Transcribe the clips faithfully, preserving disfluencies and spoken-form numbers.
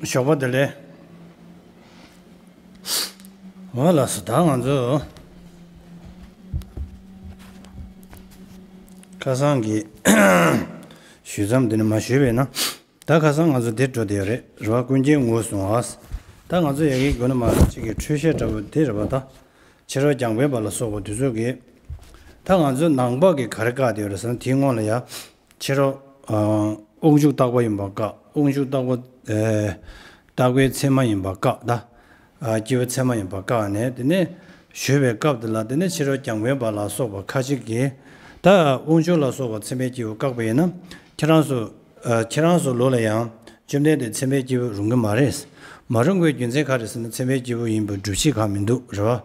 ཞོགས་པ་བདེ་ལེགས། འོ་ལགས་སོ། ད་ང་ཚོ་ཁ་སང་གི་ཞུས་མཚམས་འདི་ནས་མར་ཞུས་པས་ན། ད་ཁ་སང་ང་ཚོ་འདིར་འགྲོ་བསྡད་ཡོད་རེད། རེད་བ། ཀུན་མཁྱེན་ངོས་བཟུང་བ། ད་ང་ཚོ་ཡ་གི་དགོན་ནས་མར་གཅིག་གི་འཕྲོས་བཤད་འདྲ་པོ་འདི་རེད་བ། ད་ཕྱི་རོལ་རྒྱང་འཕེན་པ་ལ་སོགས་པ་དེ་ཚོ་གི། ད་ང་ཚོ་ནང་པ་གི་ག་རེ་བཀག་བསྡད་ཡོད་རེད་ཟེར་ན། དེའི་སྔོན་ལ་ཡ། ཕྱི་རོལ། ཨ། དབང་ཕྱུག་རྟག་པ་ཡིན་པ་བཀག་དབང་ཕྱུག་རྟག་པ། ཨེ། རྟག་པའི་མཚན་མ་ཡིན་པ་བཀག་ད། ཨ། སྐྱེས་བུ་མཚན་མ་ཡིན་པ་བཀག་ནས། དེ་ནས་ཞུས་པའི་སྐབས་དེ་ལ། དེ་ནས་ཕྱི་རོལ་རྒྱང་འཕེན་པ་ལ་སོགས་པ་ཁ་ཅིག་གིས། ད་དབང་ཕྱུག་ལ་སོགས་པ་མཚན་མའི་སྐྱེས་བུ་བཀག་པ་ཡིན་ན། ཁྱེད་རང་ཚོ། ཨ། ཁྱེད་རང་ཚོ་ལུགས་ལ་ཡང་བཅོམ་ལྡན་འདས་མཚན་མའི་སྐྱེས་བུ་རུང་གི་མ་རེད། མ་རུང་བའི་རྒྱུ་མཚན་ག་རེ་ཟེར་ན། མཚན་མའི་སྐྱེས་བུ་ཡིན་པའི་སྒྲུབ་བྱེད་གང་མི་འདུག་རེད་བ།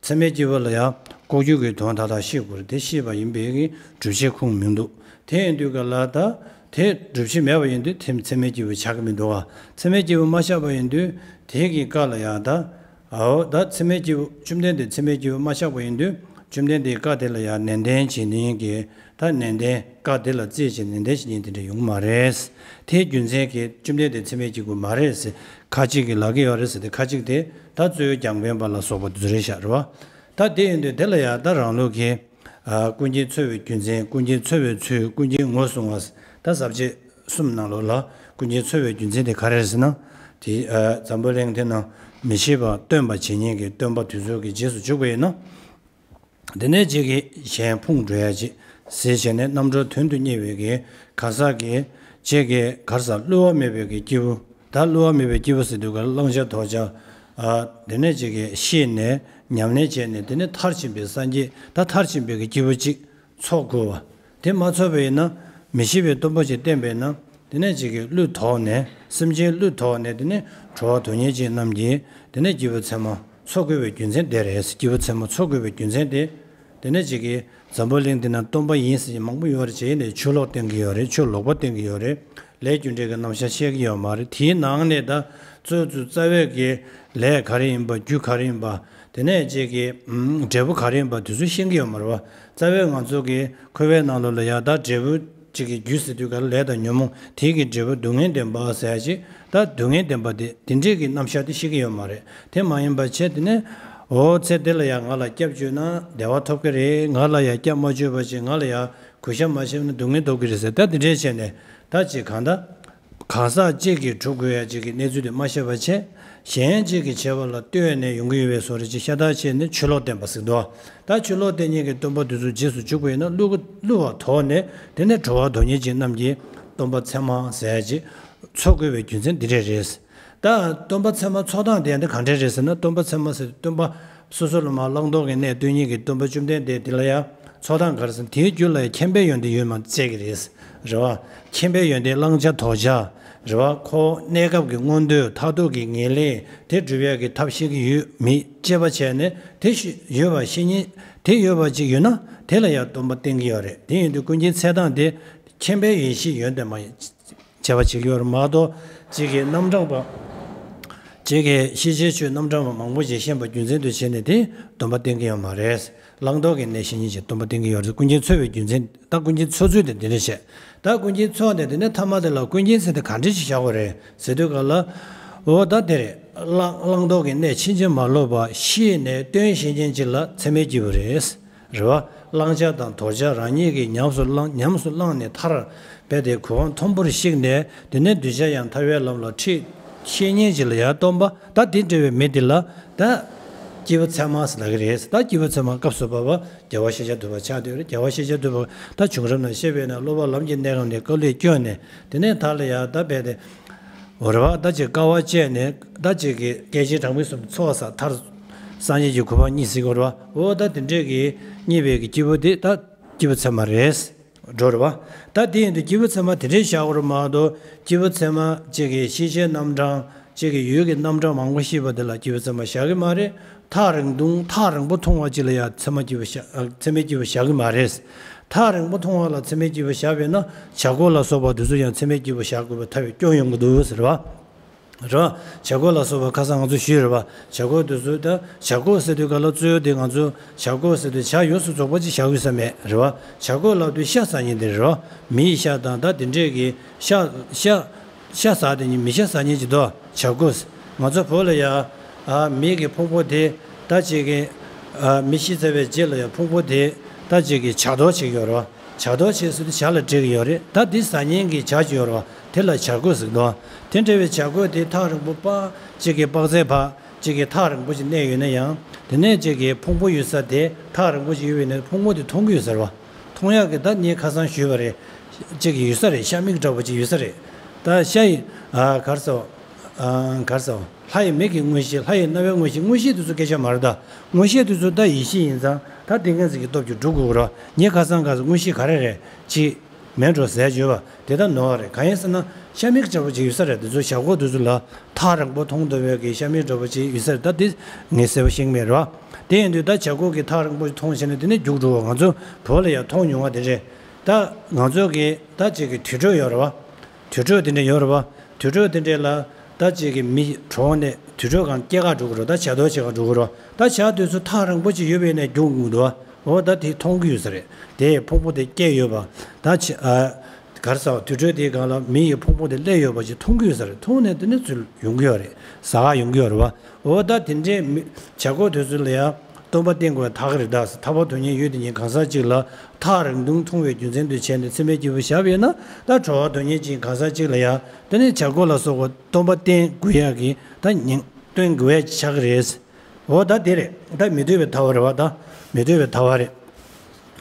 མཚན་མའི་སྐྱེས་བུ་ལ་ཡང་ལྐོག་གྱུར་གྱི་དོན་མཐའ་དག་ཤེས་དགོས་རེད། དེ་ཤེས་པ་ཡིན་པའི་གི་སྒྲུབ་བྱེད་ཁུངས་མི་འདུག་དེ་ཡིན་དུས་ག་ལ་ད། དེ་སྒྲུབ་བྱེད་མེད་པ་ཡིན་དུས་དེ་མཚན་མའི་སྐྱེས་བུ་ཆགས་ཀྱི་མི་འདུག་བ། མཚན་མའི་སྐྱེས་བུ་མ་ཆགས་པ་ཡིན་དུས་དེ་གི་བཀའ་ལ་ཡང་ད། འོ་ད་མཚན་མའི་སྐྱེས་བུ། བཅོམ་ལྡན་འདས་མཚན་མའི་སྐྱེས་བུ་མ་ཆགས་པ་ཡིན་དུས། བཅོམ་ལྡན་འདས་བཀའ་དེ་ལ་ཡང་ནན་ཏན་བྱེད་ནི་གི། ད་ནན་ཏན། བཀའ་དེ་ལ་རྩིས་བྱེད་ནན་ཏན་བྱེད་ནི་དེ་འདྲ་ཡོང་གི་མ་རེད། དེའི་རྒྱུ་མཚན་གྱིས་བཅོམ་ལྡན་འདས་མཚན་མའི་སྐྱེས་བུ་མ་རེད་ཟེར་ཁ་ཅིག་གིས་ལབ་ཀྱི་ཡོད་རེད་ཟེར་ཏེ། ཁ་ཅིག་དེ་ད་རྩོད་རྒྱང་འཕེན་པ་ལ་སོགས་པ་དེ་ཚོ་རེད་ཤག་རེད་བ། ད་དེ་ཡིན་དུས་དེ་ལ་ཡང་ད་རང་ལུགས་ཀྱི། ཨ། ཀུན་མཁྱེན་འཚོལ་བའི་རྒྱུ་མཚན། ཀུན་མཁྱེན་འཚོལ་བའི་ཚུལ། ཀུན་མཁྱེན་ངོས་བཟུང་བ། ད་ཟབ་ཆོས་གསུམ་ནང་ལོགས་ལ་ཀུན་མཁྱེན་འཚོལ་བའི་རྒྱུ་མཚན་དེ་ག་རེ་རེད་ཟེར་ན། དེ། ཨ། འཛམ་བུ་གླིང་འདི་ན་མི་ཤེས་པ་སྟོན་པ་བྱེད་མཁན་གྱི་སྟོན་པ་དེ་ཚོ་གི་རྗེས་སུ་འཇུག་པ་ཡིན་ན། དེ་ནས་ཅིག་གིས་གཞན་ཕུང་འགྲོ་ཡ་ཅིག་ཟེར་བྱས་ནས། རྣམ་གྲོལ་དོན་དུ་གཉེར་བའི་གི་གང་ཟག་གིས། ཅིག་གིས་ག་རེ་ཟེར། བསླུ་བ་མེད་པའི་གི་སྐྱེས་བུ། ད་བསླུ་བ་མེད་པའི་སྐྱེས་བུ་ཟེར་དུས་ག་ལ་བླང་བྱ་དོར་བྱ། ཨ། དེ་ནས་ཅིག་གིས་ཤེས་ནས་ཉམས་ལེན་བྱས་ནས། དེ་ནས་མཐར་ཕྱིན་པའི་སངས་རྒྱས། ད་མཐར་ཕྱིན་པའི་གི་སྐྱེས་བུ་ཅིག་འཚོལ་དགོས་པ། དེ་མ་འཚོལ་བ་ཡིན་ན། མི་ཤེས་པའི་སྟོན་པ་ཅིག་བསྟན་པ་ཡིན་ན། དེ་ནས་ཅིག་གིས་བསླུ་དོར་ནས། སེམས་ཅན་བསླུ་དོར་ནས། དེ་ནས་གྲོལ་བ་དོན་གཉེར་ཅན་རྣམས་ཀྱིས། དེ་ནས་སྐྱེས་བུ་ཚད་མ་འཚོལ་དགོས་པའི་རྒྱུ་མཚན་དེ་རེད། སྐྱེས་བུ་ཚད་མ་འཚོལ་དགོས་པའི་རྒྱུ་མཚན་དེ། དེ་ནས་ཅིག་གིས་འཛམ་བུ་གླིང་འདི་ན་སྟོན་པ་ཡིན་ཟེར་མཁན་མང་པོ་ཡོད་རེད། བྱས་ནས་ཆོས་ལོག་བསྟན་གྱི་ཡོད་རེད། ཆོས་ལོག་པ་བསྟན་གྱི་ཡོད་རེད། ལས་རྒྱུ་འབྲས་ཀྱི་རྣམ་གཞག་བཤད་ཀྱི་ཡོད་མ་རེད། དེའི་ནང་ནས་ད་གཙོ་གཙོ་རྩ་བའི་གི་ལས་ག་རེ་ཡིན་པ། རྒྱུ་ག་རེ་ཡིན་པ། དེ་ནས་ཅིག་གི་ཨམ། འབྲས་བུ་ག་རེ་ཡིན་པ་དེ་ཚོ་ཤེས་ཀྱི་ཡོད་མ་རེད་བ། རྩ་བའི་ང་ཚོ་གི་འཁོར་བའི་ནང་ལོགས་ལ་ཡ། ད་འབྲས་བུ་ཅིག་གི་རྒྱུ་ཟེར་དུས་ག་ལ་ལས་དང་ཉོན་མོངས། དེ་གི་འབྲས་བུ་སྡུག་བསྔལ་བདེན་པ་ཟེར་ཡ་ཅིག་ད་སྡུག་བསྔལ་བདེན་པ་དེ། དེ་འདྲས་ཀྱི་རྣམ་གཞག་དེ་ཤེས་ཀྱི་ཡོད་མ་རེད། དེ་མ་ཡིན་པ་བྱས། དེ་ནས་འོ་ཚེ་འདི་ལ་ཡ་ང་ལ་སྐྱབས་བཅོལ་ན་བདེ་བ་ཐོབ་ཀྱི་རེད། ང་ལ་ཡ་སྐྱབས་མ་བཅོལ་བ་བྱས། ང་ལ་ཡ་གུས་ཞབས་མ་བྱས་ན་སྡུག་བསྔལ་ཐོབ་ཀྱི་རེད་ཟེར། ད་དེ་འདྲས་བྱས་ནས། ད་ཅིག་གང་ལྟར་གང་ཟག་གཅིག་གིས་སྒྲུབ་དགོས་ཡ་ཅིག་གི་གནས་ཚུལ་དེ་མ་ཤེས་པ་བྱས། གཞན་གཅིག་གིས་བྱས་པ་ལ་ལྟོས་ནས་ཡོང་གི་ཡོད་པའི་བཟོ་འདྲ་ཅིག་ཤ་སྟག་བྱས་ནས་ཆོས་ལོག་བསྟན་པ་ཟེར་འདུག་ད་ཆོས་ལོག་བསྟན་མཁན་གྱི་སྟོན་པ་དེ་ཚོ་རྗེས་སུ་འཇུག་པ་ཡིན་ན། བསླུ་བ་བླུ་བ་དོར་ནས། དེ་ནས་གྲོལ་བ་དོན་གཉེར་ཅན་རྣམས་ཀྱིས་སྟོན་པ་ཚད་མ་ཟེར་ཡ་ཅིག་འཚོལ་དགོས་པའི་རྒྱུ་མཚན་འདི་འདྲས་རེད། ད་སྟོན་པ་ཚད་མ་འཚོལ་སྟངས་དེ་ཡང་དེ་ག་འདྲས་རེད་ཟེར་ན། སྟོན་པ་ཚད་མ་ཟེར་སྟོན་པ་སོ་སོ་ལ་མར་བླང་དོར་གྱི་གནས་སྟོན་མཁན་གྱི་སྟོན་པ་བཅོམ་ལྡན་འདས་དེ་ལ་ཡང་འཚོལ་སྟངས་ག་རེ་ཟེར་ན། དེའི་རྒྱུད་ལ་ཡང་མཁྱེན་པའི་ཡོན་ཏན་ཡོད་མེད་དཔྱད་ཀྱི་རེད། རེད་བ། མཁྱེན་པའི་ཡོན་ཏན་བླང་བྱ་དོར་བྱ། རེད་བ། ཁོ་གནས་སྐབས་ཀྱི་མངོན་འདོད། མཐར་ཐུག་གི་ངེས་ལེགས་དེ་སྒྲུབ་ཡག་གི་ཐབས་ཤེས་ཀྱི་ཡོད་མེད་དཔྱད་པ་བྱས་ནས། དེ་ཤེས་ཡོད་པ་ཤེས་ཉེན་དེ་ཡོད་པ་ཅིག་ཡོད་ན། དེ་ལ་ཡང་སྟོན་པ་བསྟེན་གྱི་ཡོད་རེད། དེ་ཡིན་དུས་ཀུན་མཁྱེན་འཚོལ་སྟངས་དེ་མཁྱེན་པའི་ཡེ་ཤེས་ཡོན་ཏན་མ་ཡིན། བྱ་བ་བྱེད་ཀྱི་ཡོད་རེད་མ་གཏོགས། གཅིག་གིས་རྣམ་གྲངས་པ། གཅིག་གིས་ཤེས་བྱའི་ཆོས་རྣམ་གྲངས་པ་མང་པོ་ཞིག་ཤེས་པ་རྒྱུ་མཚན་དུ་བྱས་ནས་དེ་སྟོན་པ་བསྟེན་གྱི་ཡོད་མ་རེད། བླང་དོར་གྱི་གནས་ཤེས་ཉིད་ཀྱི་སྟོན་པ་བསྟེན་གྱི་ཡོད་རེད། ཀུན་མཁྱེན་འཚོལ་བའི་རྒྱུ་མཚན། ད་ཀུན་མཁྱེན་འཚོལ་ཚུལ་དེ་འདི་འདྲ་བྱས། ད་ཀུན་མཁྱེན་འཚོལ་ནས། དེ་ནས་ཐ་མ་དེ་ལ་ཀུན་མཁྱེན་ཟེར་དེ་ག་འདྲ་ཞིག་བཞག་དགོས་རེད་ཟེར་དུས་ག་ལ། འོ་ད་དེ་རེད། བླང་བླང་དོར་གྱི་གནས་ཕྱིན་ཅི་མ་ལོག་པ་ཤེས་ནས་སྟོན་ཤེས་མཁན་ཅིག་ལ་ཚད་མའི་སྐྱེས་བུ་རེད། རེད་བ། བླང་བྱ་དང་དོར་བྱ་རང་ཉིད་ཀྱིས་ཉམས་སུ་བླངས། ཉམས་སུ་བླངས་ནས་མཐར་རྦད་དེ་གོ་འཕང་མཐོན་པོར་གཤེགས་ནས། དེ་ནས་གདུལ་བྱ་ཡང་ཐར་པའི་ལམ་ལ་ཁྲིད། ཤེས་མཁན་ཅིག་ལ་ཡང་སྟོན་པ། ད་དེ་འདྲ་བའི་མི་དེ་ལ་ད་སྐྱེས་བུ་ཚད་མ་ཟེར་ལབ་ཀྱི་རེད། ད་སྐྱེས་བུ་ཚད་མ་སྐབས་སུ་བབ་པ་རྒྱལ་བ་ཤཱཀྱ་ཐུབ་པ་ཆགས་བསྡད་རེད། རྒྱལ་བ་ཤཱཀྱ་ཐུབ་པ་ད་བྱུང་རབས་ནང་བཤད་པས་ན། སློབ་པ་ལམ་གྱི་གནས་སྐབས་ནས་བཀའ་ལས་བསྐྱོན་ནས། དེ་ནས་མཐར་ལ་ཡང་ད་རྦད་དེ། འོ་རེད་བ། ད་ཅིག་དཀའ་བ་སྤྱད་ནས། ད་ཅིག་གི་སྐད་ཅིག་གྲངས་མེད་གསུམ་ཚོགས་བསགས། མཐར་སངས་རྒྱས་ཀྱི་གོ་འཕང་བརྙེས་ཟེར་གྱི་ཡོད་རེད་བ། འོ་ད་དེ་འདྲས་ཀྱི་བརྙེས་པའི་གི་སྐྱེས་བུ་དེ་ད་སྐྱེས་བུ་ཚད་མ་རེད། འགྲོ་རེད་བ། ད་དེ་ཡིན་དུས་སྐྱེས་བུ་ཚད་མ་དེ་འདྲས་བཞག་དགོས་རེད་མ་གཏོགས། སྐྱེས་བུ་ཚད་མ་ཅིག་གི་ཤེས་བྱའི་རྣམ་གྲངས། ཅིག་གི་ཡུལ་གྱི་རྣམ་གྲངས་མང་པོ་ཤེས་པ་དེ་ལ་སྐྱེས་བུ་ཚད་མ་བཞག་གི་མ་རེད། ཐག་རིང་ཐུང་། ཐག་རིང་པོ་མཐོང་བ་ཅིག་ལ་ཡང་ཚད་མ་སྐྱེས་བུ་བཞག་ཨ། ཚད་མའི་སྐྱེས་བུ་བཞག་གི་མ་རེད། ཐག་རིང་པོ་མཐོང་བ་ལ་ཚད་མའི་སྐྱེས་བུ་བཞག་པས་ན། བྱ་རྒོད་ལ་སོགས་པ་དེ་ཚོ་ཡང་ཚད་མའི་སྐྱེས་བུ་བཞག་དགོས་པའི་ཐབས་སྐྱོན་ཡོང་གི་འདུག་ཟེར་བ། རེད་བ། བྱ་རྒོད་ལ་སོགས་པ་ཁ་སང་ང་ཚོ་ཞུས་རེད་བ། བྱ་རྒོད་དེ་ཚོ་ད་བྱ་རྒོད་ཟེར་དུས་ག་ལ་རྩོད་དེ། ང་ཚོ་བྱ་རྒོད་ཟེར་དུས་བྱ་ཡོངས་སུ་རྫོགས་པ་ཅིག་བཞག་དགོས་ས་མེད་རེད་བ། བྱ་རྒོད་ལབ་དུས་ཤ་ཟ་མཁན་དེ་རེད་བ། མིའི་ཤ་དང་ད་དེ་འདྲས་ཀྱི་ཤ་ཤ། ཤ་ཟ་དེ་ཉིད་མི་ཤ་ཟ་མཁན་ཅིག་འདུག་བྱ་རྒོད། ང་ཚོ་བོད་ལ་ཡ། ཨ། མི་གི་ཕུང་པོ་དེ་ད་ཅིག་གི། ཨ། མི་ཤི་ཚར་བའི་རྗེས་ལ་ཡ་ཕུང་པོ་དེ་ད་ཅིག་གི་བྱ་དོར་བྱེད་ཀྱི་ཡོད་རེད་བ། བྱ་དོར་བྱེད་ཟེར་དུས་བྱ་ལ་འགྲིག་གི་ཡོད་རེད། ད་འདི་ཟ་མཁན་གྱི་བྱ་ཅིག་ཡོད་རེད་བ། དེ་ལ་བྱ་རྒོད་ཟེར་གི་འདུག་དེ་འདྲ་བའི་བྱ་རྒོད་དེ་ཐག་རིང་པོ་པ་ཅིག་གི་དཔག་ཚད་བ། གཅིག་གིས་ཐག་རིང་པོ་ཞིག་གནས་ཡོད་ན་ཡང་། དེ་ནས་གཅིག་གིས་ཕུང་པོ་ཡོད་ས་དེ་ཐག་རིང་པོ་ཞིག་ཡོད་པ་ཡིན་ན་ཕུང་པོ་དེ་མཐོང་གི་ཡོད་ས་རེད་བ། མཐོང་ཡག་གི་ད་ངས་ཁ་སང་ཞུས་པ་རེད། གཅིག་གིས་ཡོད་ས་རེད། ཤ་མིག་འདྲ་པོ་ཅིག་ཡོད་ས་རེད། ད་ཤ་ཡི། ཨ། ག་རེ་ཟེར། ཨ། ག་རེ་ཟེར། ལྷ་ཡི་མིག་གི་མངོན་ཤེས། ལྷ་ཡི་རྣ་བའི་མངོན་ཤེས། མངོན་ཤེས་དེ་ཚོ་སྐད་ཆ་མ་རེད་ད། མངོན་ཤེས་དེ་ཚོ་ད་ཡིད་ཤེས་ཡིན་ཙང་ད་ཏིང་ངེ་འཛིན་གྱི་སྟོབས་ཀྱིས་འགྲུབ་དགོས་རེད། ངས་ཁ་སང་ག་ཚོད་མངོན་ཤེས་ག་རེ་རེད་ཅིག་མེད་འགྲོ་ཟེར་བརྗོད་པ་དེ་ལྟར་ནོར་བ་རེད། གང་ཡིན་ཟེར་ན་ཤ་མིག་འདྲ་པོ་ཅིག་ཡོད་ས་རེད། དེ་ཚོ་བྱ་རྒོད་དེ་ཚོ་ལ་ཐག་རིང་པོ་མཐོང་ཐུབ་པའི་གི་ཤ་མིག་འདྲ་པོ་ཅིག་ཡོད་ས་རེད། ད་དེ་ངས་གསལ་པོ་ཤེས་ཀྱི་མེད་རེད་བ། དེ་ཡིན་དུས་ད་བྱ་རྒོད་ཀྱིས་ཐག་རིང་པོ་ཅིག་མཐོང་བྱས་ནས་དེ་ནས་རྒྱུགས་འགྲོ་བ། ང་ཚོ་བོད་ལ་ཡང་མཐོང་མྱོང་བ་དེ་རེད། ད་ང་ཚོ་གི་ད་ཅིག་གི་དུར་ཁྲོད་ཡོད་རེད་བ། དུར་ཁྲོད་དེ་འདྲ་ཡོད་རེད་བ། དུར་ཁྲོད་དེ་འདྲ་ལ་ད་ཅིག་གི་མི་གྲོངས་ནས་དུར་ཁྲོད་སྒང་སྐྱེལ་ག་འགྲོ་གི་རེད། ད་བྱ་དོར་བྱེད་ག་འགྲོ་གི་རེད། ད་བྱ་དེ་ཚོ་ཐག་རིང་པོ་ཅིག་ཡོད་པའི་ནས་རྒྱུགས་འགྲོ་གི་འདུག་བ། འོ་ད་དེ་མཐོང་གི་ཡོད་ས་རེད། དེ་ཕུང་པོ་དེ་སྐྱེས་ཡོད་པ། ད་བྱ། ཨ། ག་རེ་ཟེར། དུར་ཁྲོད་དེའི་སྒང་ལ་མི་ཡི་ཕུང་པོ་དེ་སླེབས་ཡོད་པ་ཅིག་མཐོང་གི་ཡོད་ས་རེད། མཐོང་ནས་དེ་ནས་ཚུར་ཡོང་གི་ཡོད་རེད། ཟ་ག་ཡོང་གི་ཡོད་རེད་བ། འོ་ད་དེ་འདྲའི་མི་བྱ་རྒོད་དེ་ཚོ་ལ་ཡང་སྟོན་པ་བསྟེན་དགོས་ཐག་རེད་ད། ཐར་པ་དོན་གཉེར་ཡོད་དེ་ཉིད་གང་ཟག་གཅིག་ལ་ཐག་རིང་ཐུང་མཐོང་བའི་རྒྱུ་མཚན་དུ་བྱས་ནས་མཚན་མའི་སྐྱེས་བུ་བཞག་པ་ཡིན་ན། ད་གྲོལ་བ་དོན་གཉེར་ཅན་གང་ཟག་གཅིག་ལ་ཡང་དེ་ནས་བྱ་རྒོད་ལ་སོགས་པ་སྟོན་པ་བསྟེན་དགོས་ཡག་གི་ད་ཉིན་སྟོན་དགོས་ཡག་ཆགས་ཀྱི་རེད། འོ་ད་དེ་རེད། ད་མི་འདོད་པའི་ཐར་པ་རེད་བ། ད་མི་འདོད་པའི་ཐར་པ་རེད།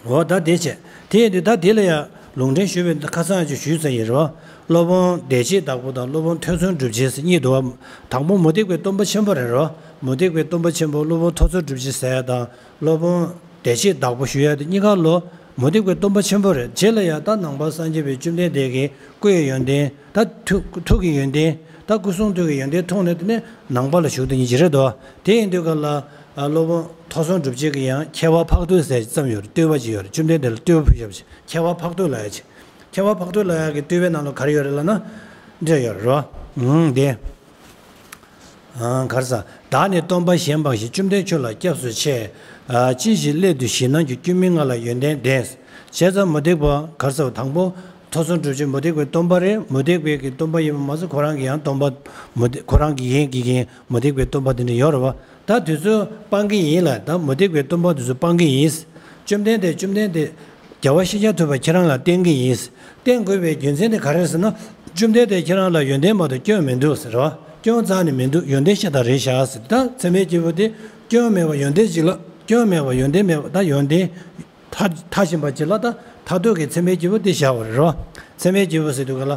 འོ་ད་དེ་བྱས། དེ་ཡིན་དུས་ད་དེ་ལ་ཡང་ལུང་འདྲེན་ཞུས་པའི་ཁ་སང་ཅིག་ཞུས་ཚར་ཡིན་རེད་བ། སློབ་དཔོན་བདེ་བྱེད་བདག་པོ་དང་སློབ་དཔོན་ཐོས་བརྩོན་སྒྲུབ་བྱེད་ཟེར་གཉིས་འདུག་བ། དང་པོ་མུ་སྟེགས་པའི་སྟོན་པ་ཆེན་པོ་རེད་རོ། མུ་སྟེགས་པའི་སྟོན་པ་ཆེན་པོ་སློབ་དཔོན་ཐོས་བརྩོན་སྒྲུབ་བྱེད་ཟེར་ཡ་དང་། སློབ་དཔོན་བདེ་བྱེད་བདག་པོ་ཞུ་ཡ་དེ་གཉིས་ཀ་ལོ། མུ་སྟེགས་པའི་སྟོན་པ་ཆེན་པོ་རེད། རྗེས་ལ་ཡང་ད་ནང་པ་སངས་རྒྱས་པའི་བཅོམ་ལྡན་འདས་ཀྱི་སྐུ་ཡི་ཡོན་ཏན། ད་ཐུགས་ཐུགས་ཀྱི་ཡོན་ཏན། ད་སྐུ་གསུང་ཐུགས་ཀྱི་ཡོན་ཏན་མཐོང་ནས་དེ་ནས་ནང་པ་ལ་ཞུགས་དེ་ཉིད་ཀྱི་རེད་དོ། དེ་ཡིན་དུས་ག་ལ། ཨ། སློབ་དཔོན་ཐོས་བརྩོན་སྒྲུབ་བྱེད་ཀྱི་ཡང་ཁྱད་པར་འཕགས་བསྟོད་ཟེར་ཙམ་ཡོད་རེད། བསྟོད་པ་ཅིག་ཡོད་རེད། བཅོམ་ལྡན་འདས་ལ་བསྟོད་པ་ཕུལ་བཞག་པ་ཅིག་ཁྱད་པར་འཕགས་བསྟོད་ལབ་ཡ་ཅིག་ཁྱད་པར་འཕགས་བསྟོད་ལབ་ཡ་གི་བསྟོད་པའི་ནང་ལ་ག་རེ་ཡོད་རེད་ལབ་ན། འདི་ཡོད་རེད་རོ། ཨང་། དེ། ཨང་། ག་རེ་ཟ། བདག་ནི་སྟོན་པ་གཞན་སྤངས་ཤིང་། བཅོམ་ལྡན་ཁྱོད་ལ་སྐྱབས་སུ་མཆི། ཨ། ཅི་ཞིག་སླད་དུ་ཞིང་རྣམས་ཀྱི་སྐྱོན་མིན་ལྔ་ལ་ཡོན་ཏན་ལྡན། བྱས་ཙང་མུ་སྟེགས་པ་ག་རེ་ཟ། དང་པོ་ཐོས་བརྩོན་སྒྲུབ་བྱེད་མུ་སྟེགས་པའི་སྟོན་པ་རེད། མུ་སྟེགས་པའི་གི་སྟོན་པ་ཡིན་པ་མ་ཟད་ཁོ་རང་གི་ཡང་སྟོན་པ་མུ་སྟེགས། ཁོ་རང་གི་ཡན་གྱི་ཡན་མུ་སྟེགས་པའི་སྟོན་པ་དེ་འདྲ་ཡོད་རེད་བ། ད་དེ་ཚོ་སྤང་གི་ཡིན་ལ། ད་མུ་སྟེགས་པའི་སྟོན་པ་དེ་ཚོ་སྤང་གི་ཡིན། བཅོམ་ལྡན་འདས། བཅོམ་ལྡན་འདས་རྒྱལ་བ་ཤཱཀྱ་ཐུབ་པ་ཁྱེད་རང་ལ་བསྟེན་གི་ཡིན། བསྟེན་དགོས་པའི་རྒྱུ་མཚན་དེ་ག་རེ་རེད་ཟེར་ན། བཅོམ་ལྡན་འདས་ཁྱེད་རང་ལ་ཡོན་ཏན་མ་གཏོགས་སྐྱོན་མི་འདུག་ཟེར་བ། སྐྱོན་རྩ་ནས་མི་འདུག་ཡོན་ཏན་ཤ་སྟག་རེད་བཞག་ཟེར། ད་མཚན་མའི་སྐྱེས་བུ་དེ་སྐྱོན་མེད་པ་ཡོན་ཏན་ཅིག་ལ། སྐྱོན་མེད་པ་ཡོན་ཏན་མེད་པ། ད་ཡོན་ཏན་མཐར་མཐར་ཕྱིན་པ་ཅིག་ལ་ད་མཐར་ཐུག་གི་མཚན་མའི་སྐྱེས་བུ་དེ་བཞག་པ་རེད་རོ། མཚན་མའི་སྐྱེས་བུ་ཟེར་དུས་ག་ལ།